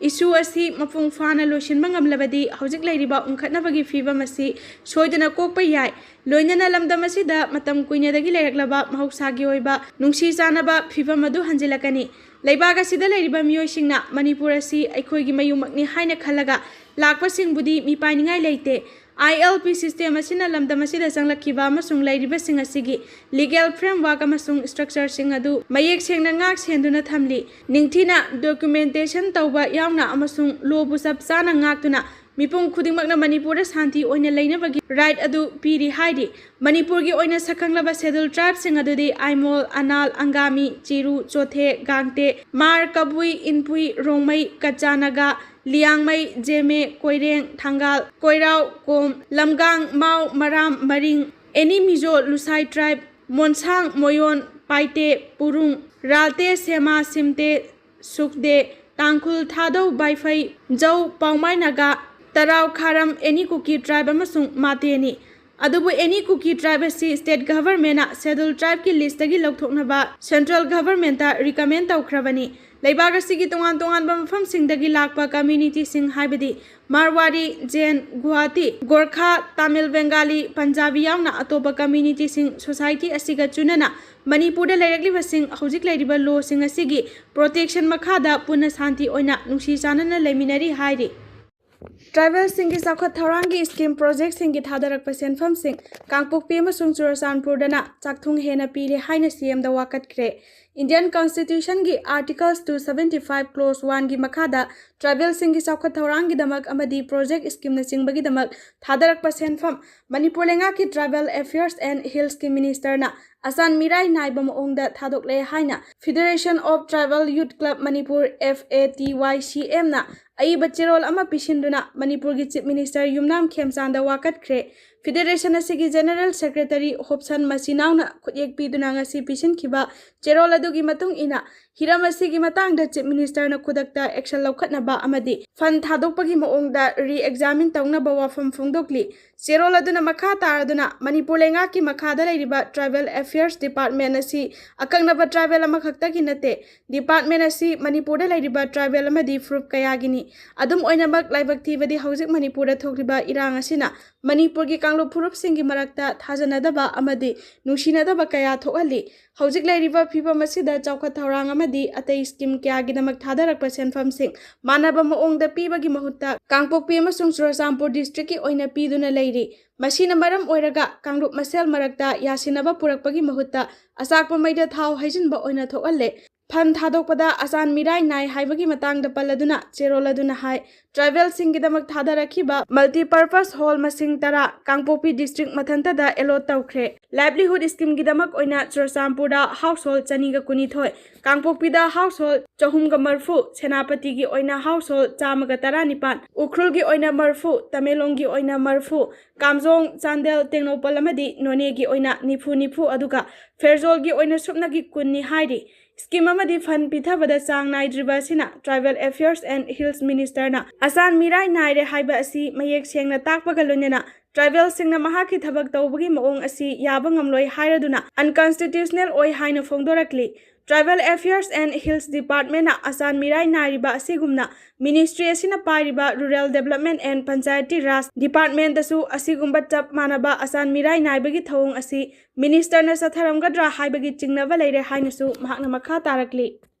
issue ꯑꯁꯤ ꯃꯄꯨꯡ ꯐꯥꯅ ꯂꯣꯏꯁꯤꯟꯕ ꯉꯝꯂꯕꯗꯤ ꯍꯧꯖꯤꯛ ꯂꯩꯔꯤꯕ ꯎꯪꯈꯠꯅꯕꯒꯤ ꯐꯤꯕꯝ ꯑꯁꯤ ꯁꯣꯏꯗꯅ ꯀꯣꯛꯄ ꯌꯥꯏ꯫ ꯂꯣꯏꯅꯅ ꯂꯝꯗꯝ ꯑꯁꯤꯗ ꯃꯇꯝ ꯀꯨꯏꯅꯗꯒꯤ ꯂꯩꯔꯛꯂꯕ ꯃꯍꯧꯁꯥꯒꯤ ꯑꯣꯏꯕ ꯅꯨꯡꯁꯤ ꯆꯥꯟꯅꯕ ꯐꯤꯕꯝ ꯑꯗꯨ ꯍꯟꯖꯤꯜꯂꯛꯀꯅꯤ꯫ ꯂꯩꯕꯥꯛ ꯑꯁꯤꯗ ꯂꯩꯔꯤꯕ ꯃꯤꯑꯣꯏꯁꯤꯡꯅ ꯃꯅꯤꯄꯨꯔ ꯑꯁꯤ ꯑꯩꯈꯣꯏꯒꯤ ꯃꯌꯨꯝꯃꯛꯅꯤ ꯍꯥꯏꯅ ꯈꯜꯂꯒ ꯂꯥꯛꯄꯁꯤꯡꯕꯨꯗꯤ ꯃꯤꯄꯥꯏꯅꯤꯡꯉꯥꯏ ꯂꯩꯇꯦ꯫ ILP system ꯑꯁꯤꯅ ꯂꯝꯗꯝ ꯑꯁꯤꯗ ꯆꯪꯂꯛꯈꯤꯕ ꯑꯃꯁꯨꯡ ꯂꯩꯔꯤꯕꯁꯤꯡ ꯑꯁꯤꯒꯤ legal framework ꯑꯃꯁꯨꯡ structureꯁꯤꯡ ꯑꯗꯨ ꯃꯌꯦꯛ ꯁꯦꯡꯅ ꯉꯥꯛ ꯁꯦꯟꯗꯨꯅ ꯊꯝꯂꯤ꯫ ꯅꯤꯡꯊꯤꯅ documentation ꯇꯧꯕ ꯌꯥꯎꯅ ꯑꯃꯁꯨꯡ lawꯕꯨ ꯆꯞ ꯆꯥꯅ ꯉꯥꯛꯇꯨꯅ ꯃꯤꯄꯨꯝ ꯈꯨꯗꯤꯡꯃꯛꯅ ꯃꯅꯤꯄꯨꯔꯗ ꯁꯥꯟꯇꯤ ꯑꯣꯏꯅ ꯂꯩꯅꯕꯒꯤ ꯔꯥꯏꯠ ꯑꯗꯨ ꯄꯤꯔꯤ ꯍꯥꯏꯔꯤ꯫ ꯃꯅꯤꯄꯨꯔꯒꯤ ꯑꯣꯏꯅ ꯁꯛꯈꯪꯂꯕ ꯁꯦꯗꯨꯜ ꯇ꯭ꯔꯥꯏꯕꯁꯤꯡ ꯑꯗꯨꯗꯤ ꯑꯥꯏꯃꯣꯜ, ꯑꯅꯥꯜ, ꯑꯪꯒꯥꯃꯤ, ꯆꯤꯔꯨ, ꯆꯣꯊꯦ, ꯒꯥꯡꯇꯦ, ꯃꯥꯔ, ꯀꯕꯨꯏ, ꯏꯟꯄꯨꯏ, ꯔꯣꯡꯃꯩ, ꯀꯆꯥ ꯅꯥꯒꯥ, ꯂꯤꯌꯥꯡꯃꯩ, ꯖꯦꯃꯦ, ꯀꯣꯏꯔꯦꯡ, ꯊꯪꯒꯥꯜ, ꯀꯣꯏꯔꯥꯎ, ꯀꯣꯝ, ꯂꯝꯒꯥꯡ, ꯃꯥꯎ, ꯃꯔꯥꯝ, ꯃꯔꯤꯡ, ꯑꯦꯅꯤ ꯃꯤꯖꯣ, ꯂꯨꯁꯥꯏ ꯇ꯭ꯔꯥꯏꯕ, ꯃꯣꯟꯁꯥꯡ, ꯃꯣꯌꯣꯟ, ꯄꯥꯏꯇꯦ, ꯄꯨꯔꯨꯡ, ꯔꯥꯜꯇꯦ, ꯁꯦꯃꯥ, ꯁꯤꯝꯇꯦ, ꯁꯨꯛꯗꯦ, ꯇꯥꯡꯈꯨꯜ, ꯊꯥꯗꯧ, ꯕꯥꯏꯐꯩ, ꯖꯧ, ꯄꯥꯎꯃꯥꯏ ꯅꯥꯒꯥ, ꯇꯔꯥꯎ, ꯈꯥꯔꯝ, ꯑꯦꯅꯤ ꯀꯨꯀꯤ ꯇ꯭ꯔꯥꯏꯕ ꯑꯃꯁꯨꯡ ꯃꯥꯇꯦꯅꯤ꯫ ꯑꯗꯨꯕꯨ ꯑꯦꯅꯤ ꯀꯨꯀꯤ ꯇ꯭ꯔꯥꯏꯕ ꯑꯁꯤ ꯁ꯭ꯇꯦꯠ ꯒꯚꯔꯟꯃꯦꯟꯅ ꯁꯦꯗꯨꯜ ꯇ꯭ꯔꯥꯏꯕꯀꯤ ꯂꯤꯁꯇꯒꯤ ꯂꯧꯊꯣꯛꯅꯕ ꯁꯦꯟꯇ꯭ꯔꯦꯜ ꯒꯚꯔꯟꯃꯦꯟꯠꯇ ꯔꯤꯀꯃꯦꯟ ꯇꯧꯈ꯭ꯔꯕꯅꯤ꯫ ꯂꯩꯕꯥꯛ ꯑꯁꯤꯒꯤ ꯇꯣꯉꯥꯟ ꯇꯣꯉꯥꯟꯕ ꯃꯐꯝꯁꯤꯡꯗꯒꯤ ꯂꯥꯛꯄ ꯀꯝꯃ꯭ꯌꯨꯅꯤꯇꯤꯁꯤꯡ ꯍꯥꯏꯕꯗꯤ ꯃꯥꯔꯋꯥꯔꯤ, ꯖꯦꯟ, ꯒꯨꯋꯥꯍꯥꯇꯤ, ꯒꯣꯔꯈꯥ, ꯇꯥꯃꯤꯜ, ꯕꯦꯡꯒꯥꯂꯤ, ꯄꯟꯖꯥꯕꯤ ꯌꯥꯎꯅ ꯑꯇꯣꯞꯄ ꯀꯝꯃ꯭ꯌꯨꯅꯤꯇꯤꯁꯤꯡ ꯁꯣꯁꯥꯏꯇꯤ ꯑꯁꯤꯒ ꯆꯨꯅꯅ ꯃꯅꯤꯄꯨꯔꯗ ꯂꯩꯔꯛꯂꯤꯕꯁꯤꯡ ꯍꯧꯖꯤꯛ ꯂꯩꯔꯤꯕ ꯂꯣꯁꯤꯡ ꯑꯁꯤꯒꯤ ꯄ꯭ꯔꯣꯇꯦꯛꯁꯟ ꯃꯈꯥꯗ ꯄꯨꯟꯅ ꯁꯥꯟꯇꯤ ꯑꯣꯏꯅ ꯅꯨꯡꯁꯤ ꯆꯥꯟꯅꯅ ꯂꯩꯃꯤꯟꯅꯔꯤ ꯍꯥꯏꯔꯤ꯫ ꯇ꯭ꯔꯥꯏꯕꯦꯜꯁꯤꯡꯒꯤ ꯆꯥꯎꯈꯠ ꯊꯧꯔꯥꯡꯒꯤ ꯁ꯭ꯀꯤꯝ ꯄ꯭ꯔꯣꯖꯦꯛꯁꯤꯡꯒꯤ ꯊꯥꯗꯔꯛꯄ ꯁꯦꯟꯐꯝꯁꯤꯡ ꯀꯥꯡꯄꯣꯛꯄꯤ ꯑꯃꯁꯨꯡ ꯆꯨꯔꯆꯥꯟꯄꯨꯔꯗꯅ ꯆꯥꯛꯊꯨꯡ ꯍꯦꯟꯅ ꯄꯤꯔꯦ ꯍꯥꯏꯅ ꯁꯤ ꯑꯦꯝꯗ ꯋꯥꯀꯠꯈ꯭ꯔꯦ꯫ ꯏꯟꯗꯤꯌꯟ ꯀꯟꯁꯇꯤꯇ꯭ꯌꯨꯁꯟꯒꯤ articles two seventy five clause ꯋꯥꯟꯒꯤ ꯃꯈꯥꯗ ꯇ꯭ꯔꯥꯏꯕꯦꯜꯁꯤꯡꯒꯤ ꯆꯥꯎꯈꯠ ꯊꯧꯔꯥꯡꯒꯤꯗꯃꯛ ꯑꯃꯗꯤ ꯄ꯭ꯔꯣꯖꯦꯛ ꯁ꯭ꯀꯤꯝꯅꯆꯤꯡꯕꯒꯤꯗꯃꯛ ꯊꯥꯗꯔꯛꯄ ꯁꯦꯟꯐꯝ ꯃꯅꯤꯄꯨꯔ ꯂꯩꯉꯥꯛꯀꯤ ꯇ꯭ꯔꯥꯏꯕꯦꯜ ꯑꯦꯐꯤꯌꯔꯁ ꯑꯦꯟ ꯍꯤꯜꯁꯀꯤ ꯃꯤꯅꯤꯁꯇꯔꯅ ꯑꯆꯥꯟ ꯃꯤꯔꯥꯏ ꯅꯥꯏꯕ ꯃꯑꯣꯡꯗ ꯊꯥꯗꯣꯛꯂꯦ ꯍꯥꯏꯅ Federation of Tribal Youth Club Manipur, F A T Y C M, ꯅ ꯑꯏꯕ ꯆꯦꯔꯣꯜ ꯑꯃ ꯄꯤꯁꯤꯟꯗꯨꯅ ꯃꯅꯤꯄꯨꯔꯒꯤ ꯆꯤꯐ ꯃꯤꯅꯤꯁꯇꯔ ꯌꯨꯝꯅꯥꯝ ꯈꯦꯝꯆꯥꯟꯗ ꯋꯥꯀꯠꯈ꯭ꯔꯦ꯫ ꯐꯦꯗꯦꯔꯦꯁꯟ ꯑꯁꯤꯒꯤ ꯖꯦꯅꯔꯦꯜ ꯁꯦꯀ꯭ꯔꯦꯇꯔꯤ ꯍꯣꯞꯁꯟ ꯃꯆꯤꯅꯥꯎꯅ ꯈꯨꯠꯌꯦꯛ ꯄꯤꯗꯨꯅ ꯉꯁꯤ ꯄꯤꯁꯤꯟꯈꯤꯕ ꯆꯦꯔꯣꯜ ꯑꯗꯨꯒꯤ ꯃꯇꯨꯡ ꯏꯟꯅ, ꯍꯤꯔꯝ ꯑꯁꯤꯒꯤ ꯃꯇꯥꯡꯗ ꯆꯤꯐ ꯃꯤꯅꯤꯁꯇꯔꯅ ꯈꯨꯗꯛꯇ ꯑꯦꯛꯁꯟ ꯂꯧꯈꯠꯅꯕ ꯑꯃꯗꯤ ꯐꯟ ꯊꯥꯗꯣꯛꯄꯒꯤ ꯃꯑꯣꯡꯗ ꯔꯤ ꯑꯦꯛꯖꯥꯃꯤꯟ ꯇꯧꯅꯕ ꯋꯥꯐꯝ ꯐꯣꯡꯗꯣꯛꯂꯤ꯫ ꯆꯦꯔꯣꯜ ꯑꯗꯨꯅ ꯃꯈꯥ ꯇꯥꯔꯗꯨꯅ ꯃꯅꯤꯄꯨꯔ ꯂꯩꯉꯥꯛꯀꯤ ꯃꯈꯥꯗ ꯂꯩꯔꯤꯕ ꯇ꯭ꯔꯥꯏꯕꯦꯜ ꯑꯦꯐꯤꯌꯔꯁ ꯗꯤꯄꯥꯔꯠꯃꯦꯟ ꯑꯁꯤ ꯑꯀꯛꯅꯕ ꯇ꯭ꯔꯥꯏꯕꯦꯜ ꯑꯃꯈꯛꯇꯒꯤ ꯅꯠꯇꯦ꯫ ꯗꯤꯄꯥꯔꯠꯃꯦꯟ ꯑꯁꯤ ꯃꯅꯤꯄꯨꯔꯗ ꯂꯩꯔꯤꯕ ꯇ꯭ꯔꯥꯏꯕꯦꯜ ꯑꯃꯗꯤ ꯐꯨꯔꯨꯞ ꯀꯌꯥꯒꯤꯅꯤ꯫ ꯑꯗꯨꯝ ꯑꯣꯏꯅꯃꯛ, ꯂꯥꯏꯕꯛ ꯊꯤꯕꯗꯤ ꯍꯧꯖꯤꯛ ꯃꯅꯤꯄꯨꯔꯗ ꯊꯣꯛꯂꯤꯕ ꯏꯔꯥꯡ ꯑꯁꯤꯅ ꯃꯅꯤꯄꯨꯔꯒꯤ ꯀꯥꯡꯂꯨꯞ ꯐꯨꯔꯨꯞꯁꯤꯡꯒꯤ ꯃꯔꯛꯇ ꯊꯥꯖꯅꯗꯕ ꯑꯃꯗꯤ ꯅꯨꯡꯁꯤꯅꯗꯕ ꯀꯌꯥ ꯊꯣꯛꯍꯜꯂꯤ꯫ ꯍꯧꯖꯤꯛ ꯂꯩꯔꯤꯕ ꯐꯤꯕꯝ ꯑꯁꯤꯗ ꯆꯥꯎꯈꯠ ꯊꯧꯔꯥꯡ ꯑꯃꯗꯤ ꯑꯇꯩ ꯁ꯭ꯀꯤꯝ ꯀꯌꯥꯒꯤꯗꯃꯛ ꯊꯥꯗꯔꯛꯄ ꯁꯦꯟꯐꯝꯁꯤꯡ ꯃꯥꯟꯅꯕ ꯃꯑꯣꯡꯗ ꯄꯤꯕꯒꯤ ꯃꯍꯨꯠꯇ ꯀꯥꯡꯄꯣꯛꯄꯤ ꯑꯃꯁꯨꯡ ꯆꯨꯔꯆꯥꯟꯄꯨꯔ ꯗꯤꯁꯇ꯭ꯔꯤꯛꯀꯤ ꯑꯣꯏꯅ ꯄꯤꯗꯨꯅ ꯂꯩꯔꯤ꯫ ꯃꯁꯤꯅ ꯃꯔꯝ ꯑꯣꯏꯔꯒ ꯀꯥꯡꯂꯨꯞ ꯃꯁꯦꯜ ꯃꯔꯛꯇ ꯌꯥꯁꯤꯟꯅꯕ ꯄꯨꯔꯛꯄꯒꯤ ꯃꯍꯨꯠꯇ ꯑꯆꯥꯛꯄ ꯃꯩꯗ ꯊꯥꯎ ꯍꯩꯖꯤꯟꯕ ꯑꯣꯏꯅ ꯊꯣꯛꯍꯜꯂꯦ꯫ ꯐꯟ ꯊꯥꯗꯣꯛꯄꯗ ꯑꯆꯥꯟ ꯃꯤꯔꯥꯏ ꯅꯥꯏ ꯍꯥꯏꯕꯒꯤ ꯃꯇꯥꯡꯗ ꯄꯜꯂꯗꯨꯅ ꯆꯦꯔꯣꯜ ꯑꯗꯨꯅ ꯍꯥꯏ, ꯇ꯭ꯔꯥꯏꯕꯦꯜꯁꯤꯡꯒꯤꯗꯃꯛ ꯊꯥꯗꯔꯛꯈꯤꯕ multipurpose hall ꯃꯁꯤꯡ ꯇꯔꯥ ꯀꯥꯡꯄꯣꯛꯄꯤ district ꯃꯊꯟꯇꯗ allot ꯇꯧꯈ꯭ꯔꯦ꯫ Livelihood scheme ꯒꯤꯗꯃꯛ ꯑꯣꯏꯅ ꯆꯨꯔꯆꯥꯟꯄꯨꯔꯗ household ꯆꯅꯤꯒ ꯀꯨꯟꯅꯤꯊꯣꯏ, ꯀꯥꯡꯄꯣꯛꯄꯤꯗ household ꯆꯍꯨꯝꯒ ꯃꯔꯤꯐꯨ, ꯁꯦꯅꯥꯄꯇꯤꯒꯤ ꯑꯣꯏꯅ household ꯆꯥꯝꯃꯒ ꯇꯔꯥꯅꯤꯄꯥꯟ, ꯎꯈ꯭ꯔꯨꯜꯒꯤ ꯑꯣꯏꯅ ꯃꯔꯤꯐꯨ, ꯇꯃꯦꯡꯂꯣꯡꯒꯤ ꯑꯣꯏꯅ ꯃꯔꯤꯐꯨ, ꯀꯥꯝꯖꯣꯡ, ꯆꯥꯟꯗꯦꯜ, ꯇꯦꯡꯅꯧꯄꯜ ꯑꯃꯗꯤ ꯅꯣꯅꯦꯒꯤ ꯑꯣꯏꯅ ꯅꯤꯐꯨ ꯅꯤꯐꯨ, ꯑꯗꯨꯒ ꯐꯦꯔꯖꯣꯜꯒꯤ ꯑꯣꯏꯅ ꯁꯨꯞꯅꯒꯤ ꯀꯨꯟꯅꯤ ꯍꯥꯏꯔꯤ꯫ Scheme ꯑꯃꯗꯤ ꯐꯟ ꯄꯤꯊꯕꯗ ꯆꯥꯡ ꯅꯥꯏꯗ꯭ꯔꯤꯕ ꯑꯁꯤꯅ Tribal Affairs and Hills Minister ꯅ ꯑꯆꯥꯟ ꯃꯤꯔꯥꯏ ꯅꯥꯏꯔꯦ ꯍꯥꯏꯕ ꯑꯁꯤ ꯃꯌꯦꯛ ꯁꯦꯡꯅ ꯇꯥꯛꯄꯒ ꯂꯣꯏꯅꯅ ꯇ꯭ꯔꯥꯏꯕꯦꯜꯁꯤꯡꯅ ꯃꯍꯥꯛꯀꯤ ꯊꯕꯛ ꯇꯧꯕꯒꯤ ꯃꯑꯣꯡ ꯑꯁꯤ ꯌꯥꯕ ꯉꯝꯂꯣꯏ ꯍꯥꯏꯔꯗꯨꯅ unconstitutional ꯑꯣꯏ ꯍꯥꯏꯅ ꯐꯣꯡꯗꯣꯔꯛꯂꯤ꯫ Tribal Affairs and Hills Department ꯅ ꯑꯆꯥꯟ ꯃꯤꯔꯥꯏ ꯅꯥꯏꯔꯤꯕ ꯑꯁꯤꯒꯨꯝꯅ ministry ꯑꯁꯤꯅ ꯄꯥꯏꯔꯤꯕ Rural Development and Panchayati Raj Department ꯇꯁꯨ ꯑꯁꯤꯒꯨꯝꯕ ꯆꯞ ꯃꯥꯟꯅꯕ ꯑꯆꯥꯟ ꯃꯤꯔꯥꯏ ꯅꯥꯏꯕꯒꯤ ꯊꯧꯑꯣꯡ ꯑꯁꯤ minister ꯅ ꯆꯠꯊꯔꯝꯒꯗ꯭ꯔꯥ ꯍꯥꯏꯕꯒꯤ ꯆꯤꯡꯅꯕ ꯂꯩꯔꯦ ꯍꯥꯏꯅꯁꯨ ꯃꯍꯥꯛꯅ ꯃꯈꯥ ꯇꯥꯔꯛꯂꯤ꯫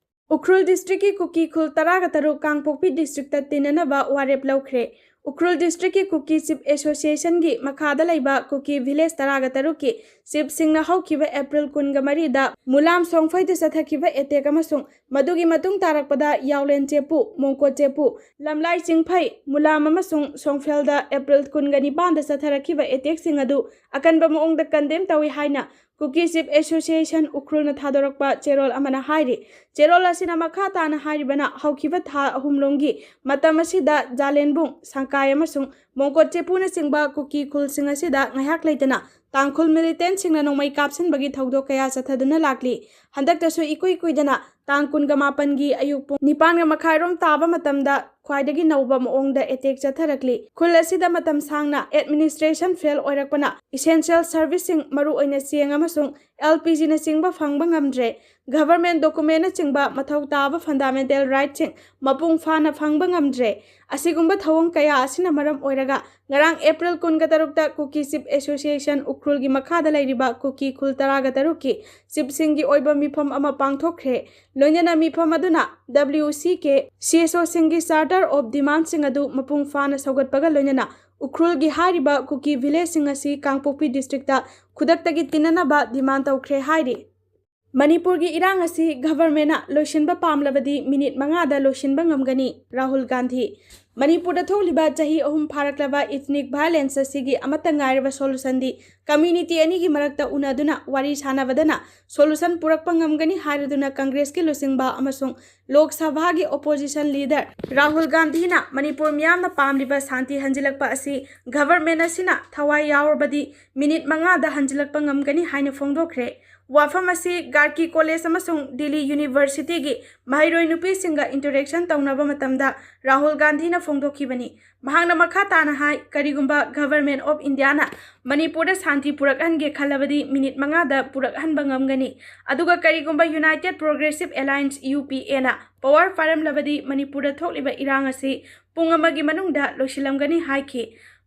ꯎꯈ꯭ꯔꯨꯜ district ꯀꯤ ꯀꯨꯀꯤ ꯈꯨꯜ ꯇꯔꯥꯒ ꯇꯔꯨꯛ ꯀꯥꯡꯄꯣꯛꯄꯤ district ꯇ ꯇꯤꯟꯅꯅꯕ ꯋꯥꯔꯦꯞ ꯂꯧꯈ꯭ꯔꯦ꯫ ꯎꯈ꯭ꯔꯨꯜ district ꯀꯤ ꯀꯨꯀꯤ Chief Association ꯒꯤ ꯃꯈꯥꯗ ꯂꯩꯕ ꯀꯨꯀꯤ village ꯇꯔꯥꯒ ꯇꯔꯨꯛ ꯀꯤ chief ꯁꯤꯡꯅ ꯍꯧꯈꯤꯕ April ꯀꯨꯟꯒ ꯃꯔꯤꯗ ꯃꯨꯂꯥꯝ ꯁꯣꯡꯐꯩꯗ ꯆꯠꯊꯈꯤꯕ attack ꯑꯃꯁꯨꯡ ꯃꯗꯨꯒꯤ ꯃꯇꯨꯡ ꯇꯥꯔꯛꯄꯗ ꯌꯥꯎꯂꯦꯟ ꯆꯦꯄꯨ, ꯃꯣꯡꯀꯣꯠ ꯆꯦꯄꯨ, ꯂꯝꯂꯥꯏ ꯆꯤꯡꯐꯩ, ꯃꯨꯂꯥꯝ ꯑꯃꯁꯨꯡ ꯁꯣꯡꯐꯦꯜꯗ April ꯀꯨꯟꯒ ꯅꯤꯄꯥꯟꯗ ꯆꯠꯊꯔꯛꯈꯤꯕ attack ꯁꯤꯡ ꯑꯗꯨ ꯑꯀꯟꯕ ꯃꯑꯣꯡꯗ condemn ꯇꯧꯏ ꯍꯥꯏꯅ ꯀꯨꯀꯤ Chief Association ꯎꯈ꯭ꯔꯨꯜꯅ ꯊꯥꯗꯣꯔꯛꯄ ꯆꯦꯔꯣꯜ ꯑꯃꯅ ꯍꯥꯏꯔꯤ꯫ ꯆꯦꯔꯣꯜ ꯑꯁꯤꯅ ꯃꯈꯥ ꯇꯥꯅ ꯍꯥꯏꯔꯤꯕꯅ, ꯍꯧꯈꯤꯕ ꯊꯥ ꯑꯍꯨꯝꯂꯣꯝꯒꯤ ꯃꯇꯝ ꯑꯁꯤꯗ ꯖꯥꯂꯦꯟꯕꯨꯡ, ꯁꯪꯀꯥꯏ ꯑꯃꯁꯨꯡ ꯃꯣꯡꯀꯣꯠ ꯆꯦꯄꯨꯅꯆꯤꯡꯕ ꯀꯨꯀꯤ ꯈꯨꯜꯁꯤꯡ ꯑꯁꯤꯗ ꯉꯥꯏꯍꯥꯛ ꯂꯩꯇꯅ ꯇꯥꯡꯈꯨꯜ militant ꯁꯤꯡꯅ ꯅꯣꯡꯃꯩ ꯀꯥꯞꯁꯤꯟꯕꯒꯤ ꯊꯧꯗꯣꯛ ꯀꯌꯥ ꯆꯠꯊꯗꯨꯅ ꯂꯥꯛꯂꯤ꯫ ꯍꯟꯗꯛꯇꯁꯨ ꯏꯀꯨꯏ ꯀꯨꯏꯗꯅ ꯇꯥꯡ ꯀꯨꯟꯒ ꯃꯥꯄꯟꯒꯤ ꯑꯌꯨꯛ ꯄꯨꯡ ꯅꯤꯄꯥꯟꯒ ꯃꯈꯥꯏꯔꯣꯝ ꯇꯥꯕ ꯃꯇꯝꯗ ꯈ꯭ꯋꯥꯏꯗꯒꯤ ꯅꯧꯕ ꯃꯑꯣꯡꯗ attack ꯆꯠꯊꯔꯛꯂꯤ꯫ ꯈꯨꯜ ꯑꯁꯤꯗ ꯃꯇꯝ ꯁꯥꯡꯅ administration fail ꯑꯣꯏꯔꯛꯄꯅ essential service ꯁꯤꯡ, ꯃꯔꯨꯑꯣꯏꯅ ꯆꯦꯡ ꯑꯃꯁꯨꯡ L P G ꯅꯆꯤꯡꯕ ꯐꯪꯕ ꯉꯝꯗ꯭ꯔꯦ꯫ Government document ꯅꯆꯤꯡꯕ ꯃꯊꯧ ꯇꯥꯕ fundamental right ꯁꯤꯡ ꯃꯄꯨꯡ ꯐꯥꯅ ꯐꯪꯕ ꯉꯝꯗ꯭ꯔꯦ꯫ ꯑꯁꯤꯒꯨꯝꯕ ꯊꯧꯑꯣꯡ ꯀꯌꯥ ꯑꯁꯤꯅ ꯃꯔꯝ ꯑꯣꯏꯔꯒ ꯉꯔꯥꯡ April ꯀꯨꯟꯒ ꯇꯔꯨꯛꯇ ꯀꯨꯀꯤ Chief Association ꯎꯈ꯭ꯔꯨꯜꯒꯤ ꯃꯈꯥꯗ ꯂꯩꯔꯤꯕ ꯀꯨꯀꯤ ꯈꯨꯜ ꯇꯔꯥꯒ ꯇꯔꯨꯛꯀꯤ chief ꯁꯤꯡꯒꯤ ꯑꯣꯏꯕ ꯃꯤꯐꯝ ꯑꯃ ꯄꯥꯡꯊꯣꯛꯈ꯭ꯔꯦ꯫ ꯂꯣꯏꯅꯅ ꯃꯤꯐꯝ ꯑꯗꯨꯅ W C K, C S O ꯁꯤꯡꯒꯤ charter of demand ꯁꯤꯡ ꯑꯗꯨ ꯃꯄꯨꯡ ꯐꯥꯅ ꯁꯧꯒꯠꯄꯒ ꯂꯣꯏꯅꯅ ꯎꯈ꯭ꯔꯨꯜꯒꯤ ꯍꯥꯏꯔꯤꯕ ꯀꯨꯀꯤ village ꯁꯤꯡ ꯑꯁꯤ ꯀꯥꯡꯄꯣꯛꯄꯤ district ꯇ ꯈꯨꯗꯛꯇꯒꯤ ꯇꯤꯟꯅꯅꯕ demand ꯇꯧꯈ꯭ꯔꯦ ꯍꯥꯏꯔꯤ꯫ ꯃꯅꯤꯄꯨꯔꯒꯤ ꯏꯔꯥꯡ ꯑꯁꯤ ꯒꯚꯔꯟꯃꯦꯟꯅ ꯂꯣꯏꯁꯤꯟꯕ ꯄꯥꯝꯂꯕꯗꯤ ꯃꯤꯅꯤꯠ ꯃꯉꯥꯗ ꯂꯣꯏꯁꯤꯟꯕ ꯉꯝꯒꯅꯤ, ꯔꯥꯍꯨꯜ ꯒꯥꯟꯙꯤ꯫ ꯃꯅꯤꯄꯨꯔꯗ ꯊꯣꯛꯂꯤꯕ ꯆꯍꯤ ꯑꯍꯨꯝ ꯐꯥꯔꯛꯂꯕ ꯏꯊꯅꯤꯛ ꯚꯥꯏꯑꯣꯂꯦꯟꯁ ꯑꯁꯤꯒꯤ ꯑꯃꯠꯇ ꯉꯥꯏꯔꯕ ꯁꯣꯂꯨꯁꯟꯗꯤ ꯀꯝꯃ꯭ꯌꯨꯅꯤꯇꯤ ꯑꯅꯤꯒꯤ ꯃꯔꯛꯇ ꯎꯅꯗꯨꯅ ꯋꯥꯔꯤ ꯁꯥꯟꯅꯕꯗꯅ ꯁꯣꯂꯨꯁꯟ ꯄꯨꯔꯛꯄ ꯉꯝꯒꯅꯤ ꯍꯥꯏꯔꯗꯨꯅ ꯀꯪꯒ꯭ꯔꯦꯁꯀꯤ ꯂꯨꯆꯤꯡꯕ ꯑꯃꯁꯨꯡ ꯂꯣꯛ ꯁꯚꯥꯒꯤ ꯑꯣꯄꯣꯖꯤꯁꯟ ꯂꯤꯗꯔ ꯔꯥꯍꯨꯜ ꯒꯥꯟꯙꯤꯅ ꯃꯅꯤꯄꯨꯔ ꯃꯤꯌꯥꯝꯅ ꯄꯥꯝꯂꯤꯕ ꯁꯥꯟꯇꯤ ꯍꯟꯖꯤꯜꯂꯛꯄ ꯑꯁꯤ ꯒꯚꯔꯟꯃꯦꯟ ꯑꯁꯤꯅ ꯊꯋꯥꯏ ꯌꯥꯎꯔꯕꯗꯤ ꯃꯤꯅꯤꯠ ꯃꯉꯥꯗ ꯍꯟꯖꯤꯜꯂꯛꯄ ꯉꯝꯒꯅꯤ ꯍꯥꯏꯅ ꯐꯣꯡꯗꯣꯛꯈ꯭ꯔꯦ꯫ ꯋꯥꯐꯝ ꯑꯁꯤ ꯒꯥꯔꯀꯤ ꯀꯣꯂꯦꯖ ꯑꯃꯁꯨꯡ ꯗꯤꯜꯂꯤ ꯌꯨꯅꯤꯚꯔꯁꯤꯇꯤꯒꯤ ꯃꯍꯩꯔꯣꯏ ꯅꯨꯄꯤꯁꯤꯡꯒ ꯏꯟꯇꯔꯦꯛꯁꯟ ꯇꯧꯅꯕ ꯃꯇꯝꯗ ꯔꯥꯍꯨꯜ ꯒꯥꯟꯙꯤꯅ ꯐꯣꯡꯗꯣꯛꯈꯤꯕꯅꯤ꯫ ꯃꯍꯥꯛꯅ ꯃꯈꯥ ꯇꯥꯅ ꯍꯥꯏ, ꯀꯔꯤꯒꯨꯝꯕ ꯒꯚꯔꯟꯃꯦꯟ ꯑꯣꯐ ꯏꯟꯗꯤꯌꯥꯅ ꯃꯅꯤꯄꯨꯔꯗ ꯁꯥꯟꯇꯤ ꯄꯨꯔꯛꯍꯟꯒꯦ ꯈꯜꯂꯕꯗꯤ ꯃꯤꯅꯤꯠ ꯃꯉꯥꯗ ꯄꯨꯔꯛꯍꯟꯕ ꯉꯝꯒꯅꯤ꯫ ꯑꯗꯨꯒ ꯀꯔꯤꯒꯨꯝꯕ ꯌꯨꯅꯥꯏꯇꯦꯗ ꯄ꯭ꯔꯣꯒ꯭ꯔꯦꯁꯤꯚ ꯑꯦꯂꯥꯏꯟꯁ, ꯌꯨ ꯄꯤ ꯑꯦꯅ ꯄꯋꯥꯔ ꯄꯥꯏꯔꯝꯂꯕꯗꯤ ꯃꯅꯤꯄꯨꯔꯗ ꯊꯣꯛꯂꯤꯕ ꯏꯔꯥꯡ ꯑꯁꯤ ꯄꯨꯡ ꯑꯃꯒꯤ ꯃꯅꯨꯡꯗ ꯂꯣꯏꯁꯤꯜꯂꯝꯒꯅꯤ ꯍꯥꯏꯈꯤ꯫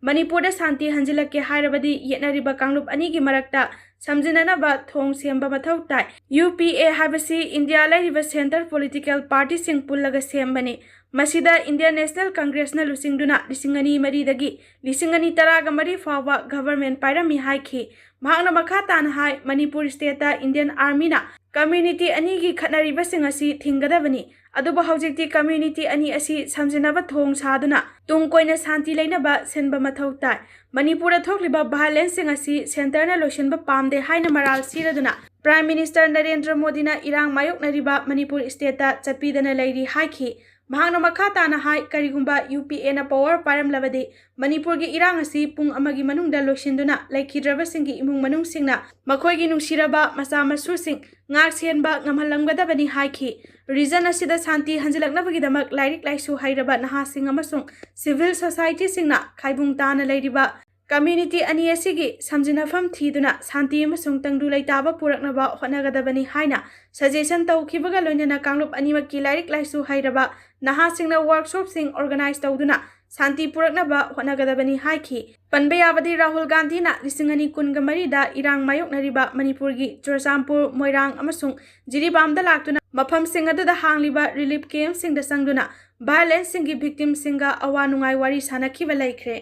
ꯃꯅꯤꯄꯨꯔꯗ ꯁꯥꯟꯇꯤ ꯍꯟꯖꯤꯜꯂꯛꯀꯦ ꯍꯥꯏꯔꯕꯗꯤ ꯌꯦꯠꯅꯔꯤꯕ ꯀꯥꯡꯂꯨꯞ ꯑꯅꯤꯒꯤ ꯃꯔꯛꯇ ꯁꯝꯖꯤꯟꯅꯅꯕ ꯊꯣꯡ ꯁꯦꯝꯕ ꯃꯊꯧ ꯇꯥꯏ꯫ ꯌꯨ ꯄꯤ ꯑꯦ ꯍꯥꯏꯕꯁꯤ ꯏꯟꯗꯤꯌꯥ ꯂꯩꯔꯤꯕ ꯁꯦꯟꯇꯔ ꯄꯣꯂꯤꯇꯤꯀꯦꯜ ꯄꯥꯔꯇꯤꯁꯤꯡ ꯄꯨꯜꯂꯒ ꯁꯦꯝꯕꯅꯤ꯫ ꯃꯁꯤꯗ ꯏꯟꯗꯤꯌꯟ ꯅꯦꯁꯅꯦꯜ ꯀꯪꯒ꯭ꯔꯦꯁꯅ ꯂꯨꯆꯤꯡꯗꯨꯅ ꯂꯤꯁꯤꯡ ꯑꯅꯤ ꯃꯔꯤꯗꯒꯤ ꯂꯤꯁꯤꯡ ꯑꯅꯤ ꯇꯔꯥꯒ ꯃꯔꯤ ꯐꯥꯎꯕ ꯒꯚꯔꯟꯃꯦꯟ ꯄꯥꯏꯔꯝꯃꯤ ꯍꯥꯏꯈꯤ꯫ ꯃꯍꯥꯛꯅ ꯃꯈꯥ ꯇꯥꯅ ꯍꯥꯏ, ꯃꯅꯤꯄꯨꯔ ꯁ꯭ꯇꯦꯠꯇ ꯏꯟꯗꯤꯌꯟ ꯑꯥꯔꯃꯤꯅ ꯀꯝꯃ꯭ꯌꯨꯅꯤꯇꯤ ꯑꯅꯤꯒꯤ ꯈꯠꯅꯔꯤꯕꯁꯤꯡ ꯑꯁꯤ ꯊꯤꯡꯒꯗꯕꯅꯤ꯫ ꯑꯗꯨꯕꯨ ꯍꯧꯖꯤꯛꯇꯤ ꯀꯝꯃ꯭ꯌꯨꯅꯤꯇꯤ ꯑꯅꯤ ꯑꯁꯤ ꯁꯝꯖꯤꯟꯅꯕ ꯊꯣꯡ ꯁꯥꯗꯨꯅ ꯇꯨꯡ ꯀꯣꯏꯅ ꯁꯥꯟꯇꯤ ꯂꯩꯅꯕ ꯁꯤꯟꯕ ꯃꯊꯧ ꯇꯥꯏ꯫ ꯃꯅꯤꯄꯨꯔꯗ ꯊꯣꯛꯂꯤꯕ ꯚꯥꯏꯑꯣꯂꯦꯟꯁꯁꯤꯡ ꯑꯁꯤ ꯁꯦꯟꯇꯔꯅ ꯂꯣꯏꯁꯤꯟꯕ ꯄꯥꯝꯗꯦ ꯍꯥꯏꯅ ꯃꯔꯥꯜ ꯁꯤꯔꯗꯨꯅ ꯄ꯭ꯔꯥꯏꯝ ꯃꯤꯅꯤꯁꯇꯔ ꯅꯔꯦꯟꯗ꯭ꯔ ꯃꯣꯗꯤꯅ ꯏꯔꯥꯡ ꯃꯥꯌꯣꯛꯅꯔꯤꯕ ꯃꯅꯤꯄꯨꯔ ꯁ꯭ꯇꯦꯠꯇ ꯆꯠꯄꯤꯗꯅ ꯂꯩꯔꯤ ꯍꯥꯏꯈꯤ꯫ ꯃꯍꯥꯛꯅ ꯃꯈꯥ ꯇꯥꯅ ꯍꯥꯏ, ꯀꯔꯤꯒꯨꯝꯕ ꯌꯨ ꯄꯤ ꯑꯦꯅ ꯄꯋꯥꯔ ꯄꯥꯏꯔꯝꯂꯕꯗꯤ ꯃꯅꯤꯄꯨꯔꯒꯤ ꯏꯔꯥꯡ ꯑꯁꯤ ꯄꯨꯡ ꯑꯃꯒꯤ ꯃꯅꯨꯡꯗ ꯂꯣꯏꯁꯤꯟꯗꯨꯅ ꯂꯩꯈꯤꯗ꯭ꯔꯕꯁꯤꯡꯒꯤ ꯏꯃꯨꯡ ꯃꯅꯨꯡꯁꯤꯡꯅ ꯃꯈꯣꯏꯒꯤ ꯅꯨꯡꯁꯤꯔꯕ ꯃꯆꯥ ꯃꯁꯨꯁꯤꯡ ꯉꯥꯛ ꯁꯦꯟꯕ ꯉꯝꯍꯜꯂꯝꯒꯗꯕꯅꯤ ꯍꯥꯏꯈꯤ꯫ ꯔꯤꯖꯟ ꯑꯁꯤꯗ ꯁꯥꯟꯇꯤ ꯍꯟꯖꯤꯜꯂꯛꯅꯕꯒꯤꯗꯃꯛ ꯂꯥꯏꯔꯤꯛ ꯂꯥꯏꯁꯨ ꯍꯩꯔꯕ ꯅꯍꯥꯁꯤꯡ ꯑꯃꯁꯨꯡ ꯁꯤꯚꯤꯜ ꯁꯣꯁꯥꯏꯇꯤꯁꯤꯡꯅ ꯈꯥꯏꯕꯨꯡ ꯇꯥꯅ ꯂꯩꯔꯤꯕ ꯀꯝꯃ꯭ꯌꯨꯅꯤꯇꯤ ꯑꯅꯤ ꯑꯁꯤꯒꯤ ꯁꯝꯖꯤꯟꯅꯐꯝ ꯊꯤꯗꯨꯅ ꯁꯥꯟꯇꯤ ꯑꯃꯁꯨꯡ ꯇꯪꯗꯨ ꯂꯩꯇꯥꯕ ꯄꯨꯔꯛꯅꯕ ꯍꯣꯠꯅꯒꯗꯕꯅꯤ ꯍꯥꯏꯅ ꯁꯖꯦꯁꯟ ꯇꯧꯈꯤꯕꯒ ꯂꯣꯏꯅꯅ ꯀꯥꯡꯂꯨꯞ ꯑꯅꯤꯃꯛꯀꯤ ꯂꯥꯏꯔꯤꯛ ꯂꯥꯏꯁꯨ ꯍꯩꯔꯕ ꯅꯍꯥꯁꯤꯡꯅ ꯋꯥꯔꯛꯁꯣꯞꯁꯤꯡ ꯑꯣꯔꯒꯅꯥꯏꯖ ꯇꯧꯗꯨꯅ ꯁꯥꯟꯇꯤ ꯄꯨꯔꯛꯅꯕ ꯍꯣꯠꯅꯒꯗꯕꯅꯤ ꯍꯥꯏꯈꯤ꯫ ꯄꯟꯕ ꯌꯥꯕꯗꯤ, ꯔꯥꯍꯨꯜ ꯒꯥꯟꯙꯤꯅ ꯂꯤꯁꯤꯡ ꯑꯅꯤ ꯀꯨꯟꯒ ꯃꯔꯤꯗ ꯏꯔꯥꯡ ꯃꯥꯌꯣꯛꯅꯔꯤꯕ ꯃꯅꯤꯄꯨꯔꯒꯤ ꯆꯨꯔꯆꯥꯟꯄꯨꯔ, ꯃꯣꯏꯔꯥꯡ ꯑꯃꯁꯨꯡ ꯖꯤꯔꯤꯕꯥꯝꯗ ꯂꯥꯛꯇꯨꯅ ꯃꯐꯝꯁꯤꯡ ꯑꯗꯨꯗ ꯍꯥꯡꯂꯤꯕ ꯔꯤꯂꯤꯐ ꯀꯦꯝꯞꯁꯤꯡꯗ ꯆꯪꯗꯨꯅ ꯚꯥꯏꯑꯣꯂꯦꯟꯁꯁꯤꯡꯒꯤ ꯚꯤꯛꯇꯤꯝꯁꯤꯡꯒ ꯑꯋꯥ ꯅꯨꯡꯉꯥꯏ ꯋꯥꯔꯤ ꯁꯥꯅꯈꯤꯕ ꯂꯩꯈ꯭ꯔꯦ꯫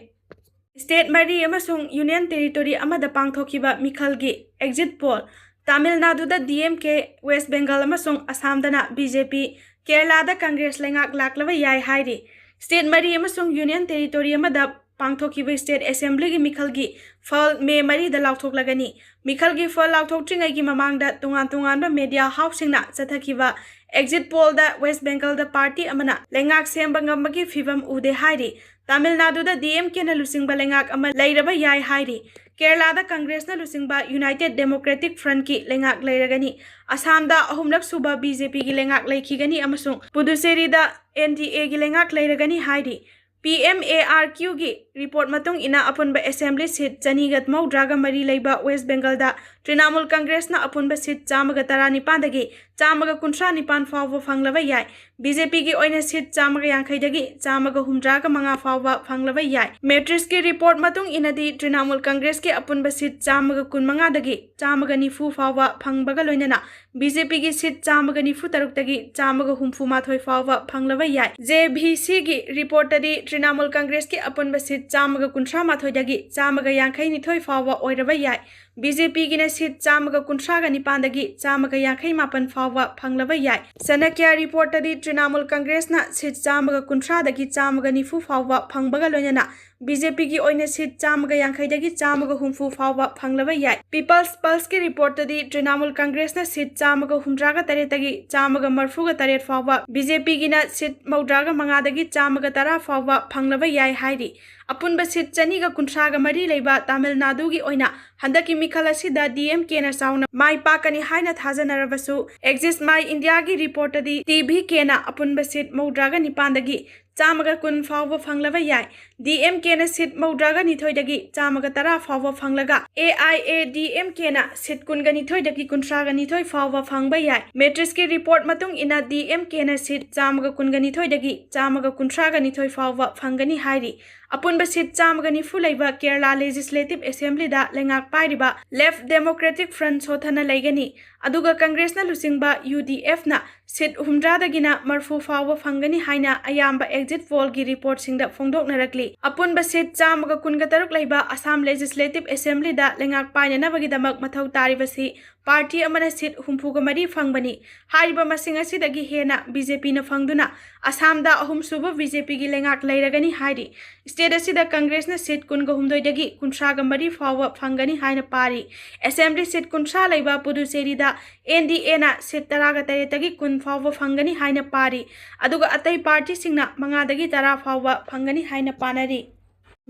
ꯁ꯭ꯇꯦꯠ ꯃꯔꯤ ꯑꯃꯁꯨꯡ ꯌꯨꯅꯤꯌꯟ ꯇꯦꯔꯤꯇꯣꯔꯤ ꯑꯃꯗ ꯄꯥꯡꯊꯣꯛꯈꯤꯕ ꯃꯤꯈꯜꯒꯤ ꯑꯦꯛꯖꯤꯠ ꯄꯣꯜ ꯇꯥꯃꯤꯜ ꯅꯥꯗꯨꯗ ꯗꯤ ꯑꯦꯝ ꯀꯦ, ꯋꯦꯁ ꯕꯦꯡꯒꯜ ꯑꯃꯁꯨꯡ ꯑꯁꯥꯝꯗꯅ ꯕꯤ ꯖꯦ ꯄꯤ, ꯀꯦꯔꯂꯥꯗ ꯀꯪꯒ꯭ꯔꯦꯁ ꯂꯩꯉꯥꯛ ꯂꯥꯛꯂꯕ ꯌꯥꯏ ꯍꯥꯏꯔꯤ꯫ ꯁ꯭ꯇꯦꯠ ꯃꯔꯤ ꯑꯃꯁꯨꯡ ꯌꯨꯅꯤꯌꯟ ꯇꯦꯔꯤꯇꯣꯔꯤ ꯑꯃꯗ ꯄꯥꯡꯊꯣꯛꯈꯤꯕ ꯁ꯭ꯇꯦꯠ ꯑꯦꯁꯦꯝꯕ꯭ꯂꯤꯒꯤ ꯃꯤꯈꯜꯒꯤ ꯐꯜ ꯃꯦ ꯃꯔꯤꯗ ꯂꯥꯎꯊꯣꯛꯂꯒꯅꯤ꯫ ꯃꯤꯈꯜꯒꯤ ꯐꯜ ꯂꯥꯎꯊꯣꯛꯇ꯭ꯔꯤꯉꯩꯒꯤ ꯃꯃꯥꯡꯗ ꯇꯣꯉꯥꯟ ꯇꯣꯉꯥꯟꯕ ꯃꯦꯗꯤꯌꯥ ꯍꯥꯎꯁꯁꯤꯡꯅ ꯆꯠꯊꯈꯤꯕ ꯑꯦꯛꯖꯤꯠ ꯄꯣꯜꯗ ꯋꯦꯁ ꯕꯦꯡꯒꯜꯗ ꯄꯥꯔꯇꯤ ꯑꯃꯅ ꯂꯩꯉꯥꯛ ꯁꯦꯝꯕ ꯉꯝꯕꯒꯤ ꯐꯤꯚꯝ ꯎꯗꯦ ꯍꯥꯏꯔꯤ꯫ ꯇꯥꯃꯤꯜ ꯅꯥꯗꯨꯗ ꯗꯤ ꯑꯦꯝ ꯀꯦꯅ ꯂꯨꯆꯤꯡꯕ ꯂꯩꯉꯥꯛ ꯑꯃ ꯂꯩꯔꯕ ꯌꯥꯏ ꯍꯥꯏꯔꯤ꯫ ꯀꯦꯔꯂꯥꯗ ꯀꯪꯒ꯭ꯔꯦꯁꯅ ꯂꯨꯆꯤꯡꯕ ꯌꯨꯅꯥꯏꯇꯦꯗ ꯗꯦꯃꯣꯀ꯭ꯔꯦꯇꯤꯛ ꯐ꯭ꯔꯟꯠꯀꯤ ꯂꯩꯉꯥꯛ ꯂꯩꯔꯒꯅꯤ꯫ ꯑꯁꯥꯝꯗ ꯑꯍꯨꯝꯂꯛ ꯁꯨꯕ ꯕꯤ ꯖꯦ ꯄꯤꯒꯤ ꯂꯩꯉꯥꯛ ꯂꯩꯈꯤꯒꯅꯤ ꯑꯃꯁꯨꯡ ꯄꯨꯗꯨꯆꯦꯔꯤꯗ ꯑꯦꯟ ꯗꯤ ꯑꯦꯒꯤ ꯂꯩꯉꯥꯛ ꯂꯩꯔꯒꯅꯤ ꯍꯥꯏꯔꯤ꯫ ꯄꯤ ꯑꯦꯝ ꯑꯦ ꯑꯥꯔ ꯀ꯭ꯌꯨꯒꯤ ꯔꯤꯄꯣꯔꯠ ꯃꯇꯨꯡ ꯏꯟꯅ ꯑꯄꯨꯟꯕ ꯑꯦꯁꯦꯝꯕ꯭ꯂꯤ ꯁꯤꯠ ꯆꯅꯤꯒ ꯃꯧꯗ꯭ꯔꯥꯒ ꯃꯔꯤ ꯂꯩꯕ ꯋꯦꯁ ꯕꯦꯡꯒꯜꯗ ꯇ꯭ꯔꯤꯅꯥꯃꯨꯜ ꯀꯪꯒ꯭ꯔꯦꯁꯅ ꯑꯄꯨꯟꯕ ꯁꯤꯠ ꯆꯥꯝꯃꯒ ꯇꯔꯥꯅꯤꯄꯥꯟꯗꯒꯤ ꯆꯥꯝꯃꯒ ꯀꯨꯟꯊ꯭ꯔꯥ ꯅꯤꯄꯥꯟ ꯐꯥꯎꯕ ꯐꯪꯂꯕ ꯌꯥꯏ꯫ ꯕꯤ ꯖꯦ ꯄꯤꯒꯤ ꯑꯣꯏꯅ ꯁꯤꯠ ꯆꯥꯝꯃꯒ ꯌꯥꯡꯈꯩꯗꯒꯤ ꯆꯥꯝꯃꯒ ꯍꯨꯝꯗ꯭ꯔꯥꯒ ꯃꯉꯥ ꯐꯥꯎꯕ ꯐꯪꯂꯕ ꯌꯥꯏ꯫ ꯃꯦꯇ꯭ꯔꯤꯛꯁꯀꯤ ꯔꯤꯄꯣꯔꯠ ꯃꯇꯨꯡ ꯏꯟꯅꯗꯤ ꯇ꯭ꯔꯤꯅꯥꯃꯨꯜ ꯀꯪꯒ꯭ꯔꯦꯁꯀꯤ ꯑꯄꯨꯟꯕ ꯁꯤꯠ ꯆꯥꯝꯃꯒ ꯀꯨꯟꯃꯉꯥꯗꯒꯤ ꯆꯥꯝꯃꯒ ꯅꯤꯐꯨ ꯐꯥꯎꯕ ꯐꯪꯕꯒ ꯂꯣꯏꯅꯅ ꯕꯤ ꯖꯦ ꯄꯤꯒꯤ ꯁꯤꯠ ꯆꯥꯝꯃꯒ ꯅꯤꯐꯨ ꯇꯔꯨꯛꯇꯒꯤ ꯆꯥꯝꯃꯒ ꯍꯨꯝꯐꯨ ꯃꯥꯊꯣꯏ ꯐꯥꯎꯕ ꯐꯪꯂꯕ ꯌꯥꯏ꯫ ꯖꯦ ꯚꯤ ꯁꯤꯒꯤ ꯔꯤꯄꯣꯔꯠꯇꯗꯤ ꯇ꯭ꯔꯤꯅꯥꯃꯨꯜ ꯀꯪꯒ꯭ꯔꯦꯁꯀꯤ ꯑꯄꯨꯟꯕ ꯁꯤꯠ ꯆꯥꯝꯃꯒ ꯀꯨꯟꯊ꯭ꯔꯥ ꯃꯥꯊꯣꯏꯗꯒꯤ ꯆꯥꯝꯃꯒ ꯌꯥꯡꯈꯩ ꯅꯤꯊꯣꯏ ꯐꯥꯎꯕ ꯑꯣꯏꯔꯕ ꯌꯥꯏ꯫ ꯕꯤ ꯖꯦ ꯄꯤꯒꯤꯅ ꯁꯤꯠ ꯆꯥꯝꯃꯒ ꯀꯨꯟꯊ꯭ꯔꯥꯒ ꯅꯤꯄꯥꯟꯗꯒꯤ ꯆꯥꯝꯃꯒ ꯌꯥꯡꯈꯩ ꯃꯥꯄꯟ ꯐꯥꯎꯕ ꯐꯪꯂꯕ ꯌꯥꯏ꯫ ꯆꯅꯀ꯭ꯌ ꯔꯤꯄꯣꯔꯠꯇꯗꯤ ꯇ꯭ꯔꯤꯅꯥꯃꯨꯜ ꯀꯪꯒ꯭ꯔꯦꯁꯅ ꯁꯤꯠ ꯆꯥꯝꯃꯒ ꯀꯨꯟꯊ꯭ꯔꯥꯗꯒꯤ ꯆꯥꯝꯃꯒ ꯅꯤꯐꯨ ꯐꯥꯎꯕ ꯐꯪꯕꯒ ꯂꯣꯏꯅꯅ ꯕꯤ ꯖꯦ ꯄꯤꯒꯤ ꯑꯣꯏꯅ ꯁꯤꯠ ꯆꯥꯝꯃꯒ ꯌꯥꯡꯈꯩꯗꯒꯤ ꯆꯥꯝꯃꯒ ꯍꯨꯝꯐꯨ ꯐꯥꯎꯕ ꯐꯪꯂꯕ ꯌꯥꯏ꯫ ꯄꯤꯄꯜꯁ ꯄꯜꯁꯀꯤ ꯔꯤꯄꯣꯔꯠꯇꯗꯤ ꯇ꯭ꯔꯤꯅꯥꯃꯨꯜ ꯀꯪꯒ꯭ꯔꯦꯁꯅ ꯁꯤꯠ ꯆꯥꯝꯃꯒ ꯍꯨꯝꯗ꯭ꯔꯥꯒ ꯇꯔꯦꯠꯇꯒꯤ ꯆꯥꯝꯃꯒ ꯃꯔꯐꯨꯒ ꯇꯔꯦꯠ ꯐꯥꯎꯕ, ꯕꯤ ꯖꯦ ꯄꯤꯒꯤꯅ ꯁꯤꯠ ꯃꯧꯗ꯭ꯔꯥꯒ ꯃꯉꯥꯗꯒꯤ ꯆꯥꯝꯃꯒ ꯇꯔꯥ ꯐꯥꯎꯕ ꯐꯪꯂꯕ ꯌꯥꯏ ꯍꯥꯏꯔꯤ꯫ ꯑꯄꯨꯟꯕ ꯁꯤꯠ ꯆꯅꯤꯒ ꯀꯨꯟꯊ꯭ꯔꯥꯒ ꯃꯔꯤ ꯂꯩꯕ ꯇꯥꯃꯤꯜ ꯅꯥꯗꯨꯒꯤ ꯑꯣꯏꯅ ꯍꯟꯗꯛꯀꯤ ꯃꯤꯈꯜ ꯑꯁꯤꯗ ꯗꯤ ꯑꯦꯝ ꯀꯦꯅ ꯆꯥꯎꯅ ꯃꯥꯏ ꯄꯥꯛꯀꯅꯤ ꯍꯥꯏꯅ ꯊꯥꯖꯅꯔꯕꯁꯨ, ꯑꯦꯛꯖꯤꯁ ꯃꯥꯏ ꯏꯟꯗꯤꯌꯥꯒꯤ ꯔꯤꯄꯣꯔꯠꯇꯗꯤ ꯇꯤ ꯚꯤ ꯀꯦꯅ ꯑꯄꯨꯟꯕ ꯁꯤꯠ ꯃꯧꯗ꯭ꯔꯥꯒ ꯅꯤꯄꯥꯟꯗꯒꯤ ꯆꯥꯝꯃꯒ ꯀꯨꯟ ꯐꯥꯎꯕ ꯐꯪꯂꯕ ꯌꯥꯏ꯫ ꯗꯤ ꯑꯦꯝ ꯀꯦꯅ ꯁꯤꯠ ꯃꯧꯗ꯭ꯔꯥꯒ ꯅꯤꯊꯣꯏꯗꯒꯤ ꯆꯥꯝꯃꯒ ꯇꯔꯥ ꯐꯥꯎꯕ ꯐꯪꯂꯒ, A I A D M ꯀꯦꯅ ꯁꯤꯠ ꯀꯨꯟꯒ ꯅꯤꯊꯣꯏꯗꯒꯤ ꯀꯨꯟꯊ꯭ꯔꯥꯒ ꯅꯤꯊꯣꯏ ꯐꯥꯎꯕ ꯐꯪꯕ ꯌꯥꯏ꯫ ꯃꯦꯇ꯭ꯔꯤꯛꯁꯀꯤ ꯔꯤꯄꯣꯔꯠ ꯃꯇꯨꯡ ꯏꯟꯅ ꯗꯤ ꯑꯦꯝ ꯀꯦꯅ ꯁꯤꯠ ꯆꯥꯝꯃꯒ ꯀꯨꯟꯒ ꯅꯤꯊꯣꯏꯗꯒꯤ ꯆꯥꯝꯃꯒ ꯀꯨꯟꯊ꯭ꯔꯥꯒ ꯅꯤꯊꯣꯏ ꯐꯥꯎꯕ ꯐꯪꯒꯅꯤ ꯍꯥꯏꯔꯤ꯫ ꯑꯄꯨꯟꯕ ꯁꯤꯠ ꯆꯥꯝꯃꯒ ꯅꯤꯐꯨ ꯂꯩꯕ ꯀꯦꯔꯂꯥ ꯂꯦꯖꯤꯁꯂꯦꯇꯤꯚ ꯑꯦꯁꯦꯝꯕ꯭ꯂꯤꯗ ꯂꯩꯉꯥꯛ ꯄꯥꯏꯔꯤꯕ ꯂꯦꯐꯠ ꯗꯦꯃꯣꯀ꯭ꯔꯦꯇꯤꯛ ꯐ꯭ꯔꯟꯠ ꯁꯣꯊꯅ ꯂꯩꯒꯅꯤ꯫ ꯑꯗꯨꯒ ꯀꯪꯒ꯭ꯔꯦꯁꯅ ꯂꯨꯆꯤꯡꯕ ꯌꯨ ꯗꯤ ꯑꯦꯐꯅ ꯁꯤꯠ ꯍꯨꯝꯗ꯭ꯔꯥꯗꯒꯤꯅ ꯃꯔꯐꯨ ꯐꯥꯎꯕ ꯐꯪꯒꯅꯤ ꯍꯥꯏꯅ ꯑꯌꯥꯝꯕ ꯑꯦꯛꯖꯤꯠ ꯄꯣꯜꯒꯤ ꯔꯤꯄꯣꯔꯠꯁꯤꯡꯗ ꯐꯣꯡꯗꯣꯛꯅꯔꯛꯂꯤ꯫ ꯑꯄꯨꯟꯕ ꯁꯤꯠ ꯆꯥꯝꯃꯒ ꯀꯨꯟꯒ ꯇꯔꯨꯛ ꯂꯩꯕ ꯑꯁꯥꯝ ꯂꯦꯖꯤꯁꯂꯦꯇꯤꯚ ꯑꯦꯁꯦꯝꯕ꯭ꯂꯤꯗ ꯂꯩꯉꯥꯛ ꯄꯥꯏꯅꯅꯕꯒꯤꯗꯃꯛ ꯃꯊꯧ ꯇꯥꯔꯤꯕꯁꯤ ꯄꯥꯔꯇꯤ ꯑꯃꯅ ꯁꯤꯠ ꯍꯨꯝꯐꯨꯒ ꯃꯔꯤ ꯐꯪꯕꯅꯤ꯫ ꯍꯥꯏꯔꯤꯕ ꯃꯁꯤꯡ ꯑꯁꯤꯗꯒꯤ ꯍꯦꯟꯅ ꯕꯤ ꯖꯦ ꯄꯤꯅ ꯐꯪꯗꯨꯅ ꯑꯁꯥꯝꯗ ꯑꯍꯨꯝꯁꯨꯕ ꯕꯤ ꯖꯦ ꯄꯤꯒꯤ ꯂꯩꯉꯥꯛ ꯂꯩꯔꯒꯅꯤ ꯍꯥꯏꯔꯤ꯫ ꯁ꯭ꯇꯦꯠ ꯑꯁꯤꯗ ꯀꯪꯒ꯭ꯔꯦꯁꯅ ꯁꯤꯠ ꯀꯨꯟꯒ ꯍꯨꯝꯗꯣꯏꯗꯒꯤ ꯀꯨꯟꯊ꯭ꯔꯥꯒ ꯃꯔꯤ ꯐꯥꯎꯕ ꯐꯪꯒꯅꯤ ꯍꯥꯏꯅ ꯄꯥꯔꯤ꯫ ꯑꯦꯁꯦꯝꯕ꯭ꯂꯤ ꯁꯤꯠ ꯀꯨꯟꯊ꯭ꯔꯥ ꯂꯩꯕ ꯄꯨꯗꯨꯆꯦꯔꯤꯗ ꯑꯦꯟ ꯗꯤ ꯑꯦꯅ ꯁꯤꯠ ꯇꯔꯥꯒ ꯇꯔꯦꯠꯇꯒꯤ ꯀꯨꯟ ꯐꯥꯎꯕ ꯐꯪꯒꯅꯤ ꯍꯥꯏꯅ ꯄꯥꯔꯤ꯫ ꯑꯗꯨꯒ ꯑꯇꯩ ꯄꯥꯔꯇꯤꯁꯤꯡꯅ ꯃꯉꯥꯗꯒꯤ ꯇꯔꯥ ꯐꯥꯎꯕ ꯐꯪꯒꯅꯤ ꯍꯥꯏꯅ ꯄꯥꯅꯔꯤ꯫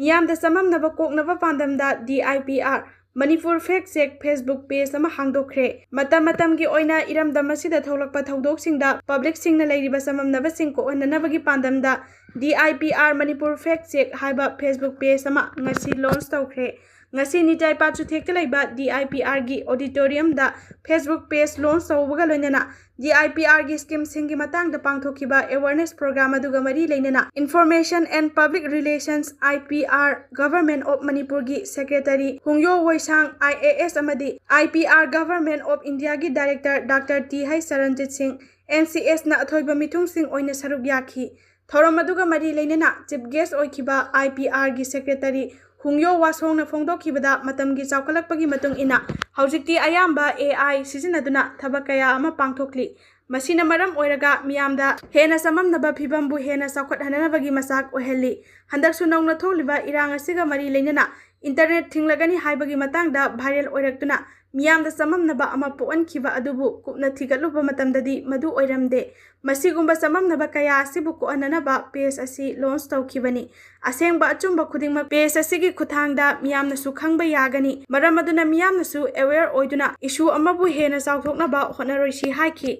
ꯃꯤꯌꯥꯝꯗ ꯆꯃꯝꯅꯕ ꯀꯣꯛꯅꯕ ꯄꯥꯟꯗꯝꯗ D I P R Manipur fact check Facebook page ꯑꯃ ꯍꯥꯡꯗꯣꯛꯈ꯭ꯔꯦ꯫ ꯃꯇꯝ ꯃꯇꯝꯒꯤ ꯑꯣꯏꯅ ꯏꯔꯝꯗꯝ ꯑꯁꯤꯗ ꯊꯣꯛꯂꯛꯄ ꯊꯧꯗꯣꯛꯁꯤꯡꯗ ꯄꯕ꯭ꯂꯤꯛꯁꯤꯡꯅ ꯂꯩꯔꯤꯕ ꯆꯃꯝꯅꯕꯁꯤꯡ ꯀꯣꯛꯍꯟꯅꯅꯕꯒꯤ ꯄꯥꯟꯗꯝꯗ D I P R Manipur fact check ꯍꯥꯏꯕ ꯐꯦꯁꯕꯨꯛ ꯄꯦꯖ ꯑꯃ ꯉꯁꯤ ꯂꯣꯟꯆ ꯇꯧꯈ꯭ꯔꯦ꯫ ꯉꯁꯤ ꯅꯤꯇꯥꯏ ꯄꯥꯠ ꯆꯨꯊꯦꯛꯇ ꯂꯩꯕ ꯗꯤ ꯑꯥꯏ ꯄꯤ ꯑꯥꯔꯒꯤ ꯑꯣꯗꯤꯇꯣꯔꯤꯌꯝꯗ ꯐꯦꯁꯕꯨꯛ ꯄꯦꯖ ꯂꯣꯟꯆ ꯇꯧꯕꯒ ꯂꯣꯏꯅꯅ ꯗꯤ ꯑꯥꯏ ꯄꯤ ꯑꯥꯔꯒꯤ ꯁ꯭ꯀꯤꯝꯁꯤꯡꯒꯤ ꯃꯇꯥꯡꯗ ꯄꯥꯡꯊꯣꯛꯈꯤꯕ ꯑꯦꯋꯥꯔꯅꯦꯁ ꯄ꯭ꯔꯣꯒ꯭ꯔꯥꯝ ꯑꯗꯨꯒ ꯃꯔꯤ ꯂꯩꯅꯅ Information and Public Relations, I P R, Government of ꯃꯅꯤꯄꯨꯔꯒꯤ ꯁꯦꯀ꯭ꯔꯦꯇꯔꯤ ꯍꯨꯡꯌꯣ ꯋꯣꯏꯁꯥꯡ, ꯑꯥꯏ ꯑꯦ ꯑꯦꯁ, ꯑꯃꯗꯤ ꯑꯥꯏ ꯄꯤ ꯑꯥꯔ Government of ꯏꯟꯗꯤꯌꯥꯒꯤ ꯗꯥꯏꯔꯦꯛꯇꯔ ꯗꯥꯛꯇꯔ ꯇꯤ ꯍꯩꯆ ꯆꯔꯟꯖꯤꯠ ꯁꯤꯡ, ꯑꯦꯟ ꯁꯤ ꯑꯦꯁꯅ ꯑꯊꯣꯏꯕ ꯃꯤꯊꯨꯡꯁꯤꯡ ꯑꯣꯏꯅ ꯁꯔꯨꯛ ꯌꯥꯈꯤ꯫ ꯊꯧꯔꯝ ꯑꯗꯨꯒ ꯃꯔꯤ ꯂꯩꯅꯅ ꯆꯤꯐ ꯒꯦꯁ ꯑꯣꯏꯈꯤꯕ ꯑꯥꯏ ꯄꯤ ꯑꯥꯔꯒꯤ ꯁꯦꯀ꯭ꯔꯦꯇꯔꯤ ꯍꯨꯡꯌꯣ ꯋꯥꯁꯣꯡꯅ ꯐꯣꯡꯗꯣꯛꯈꯤꯕꯗ, ꯃꯇꯝꯒꯤ ꯆꯥꯎꯈꯠꯂꯛꯄꯒꯤ ꯃꯇꯨꯡ ꯏꯟꯅ ꯍꯧꯖꯤꯛꯇꯤ ꯑꯌꯥꯝꯕ ꯑꯦ ꯑꯥꯏ ꯁꯤꯖꯤꯟꯅꯗꯨꯅ ꯊꯕꯛ ꯀꯌꯥ ꯑꯃ ꯄꯥꯡꯊꯣꯛꯂꯤ꯫ ꯃꯁꯤꯅ ꯃꯔꯝ ꯑꯣꯏꯔꯒ ꯃꯤꯌꯥꯝꯗ ꯍꯦꯟꯅ ꯆꯃꯝꯅꯕ ꯐꯤꯕꯝꯕꯨ ꯍꯦꯟꯅ ꯆꯥꯎꯈꯠꯍꯟꯅꯅꯕꯒꯤ ꯃꯆꯥꯛ ꯑꯣꯏꯍꯜꯂꯤ꯫ ꯍꯟꯗꯛꯁꯨ ꯅꯧꯅ ꯊꯣꯛꯂꯤꯕ ꯏꯔꯥꯡ ꯑꯁꯤꯒ ꯃꯔꯤ ꯂꯩꯅꯅ ꯏꯟꯇꯔꯅꯦꯠ ꯊꯤꯡꯂꯒꯅꯤ ꯍꯥꯏꯕꯒꯤ ꯃꯇꯥꯡꯗ ꯚꯥꯏꯔꯦꯜ ꯑꯣꯏꯔꯛꯇꯨꯅ ꯃꯤꯌꯥꯝꯗ ꯆꯃꯝꯅꯕ ꯑꯃ ꯄꯣꯛꯍꯟꯈꯤꯕ ꯑꯗꯨꯕꯨ ꯀꯨꯞꯅ ꯊꯤꯒꯠꯂꯨꯕ ꯃꯇꯝꯗꯗꯤ ꯃꯗꯨ ꯑꯣꯏꯔꯝꯗꯦ꯫ ꯃꯁꯤꯒꯨꯝꯕ ꯆꯃꯝꯅꯕ ꯀꯌꯥ ꯑꯁꯤꯕꯨ ꯀꯣꯛꯍꯟꯅꯅꯕ ꯄꯦꯖ ꯑꯁꯤ ꯂꯣꯟꯆ ꯇꯧꯈꯤꯕꯅꯤ꯫ ꯑꯁꯦꯡꯕ ꯑꯆꯨꯝꯕ ꯈꯨꯗꯤꯡꯃꯛ ꯄꯦꯖ ꯑꯁꯤꯒꯤ ꯈꯨꯠꯊꯥꯡꯗ ꯃꯤꯌꯥꯝꯅꯁꯨ ꯈꯪꯕ ꯌꯥꯒꯅꯤ꯫ ꯃꯔꯝ ꯑꯗꯨꯅ ꯃꯤꯌꯥꯝꯅꯁꯨ ꯑꯦꯋꯦꯌꯔ ꯑꯣꯏꯗꯨꯅ ꯏꯁꯨ ꯑꯃꯕꯨ ꯍꯦꯟꯅ ꯆꯥꯎꯊꯣꯛꯅꯕ ꯍꯣꯠꯅꯔꯣꯏꯁꯤ ꯍꯥꯏꯈꯤ꯫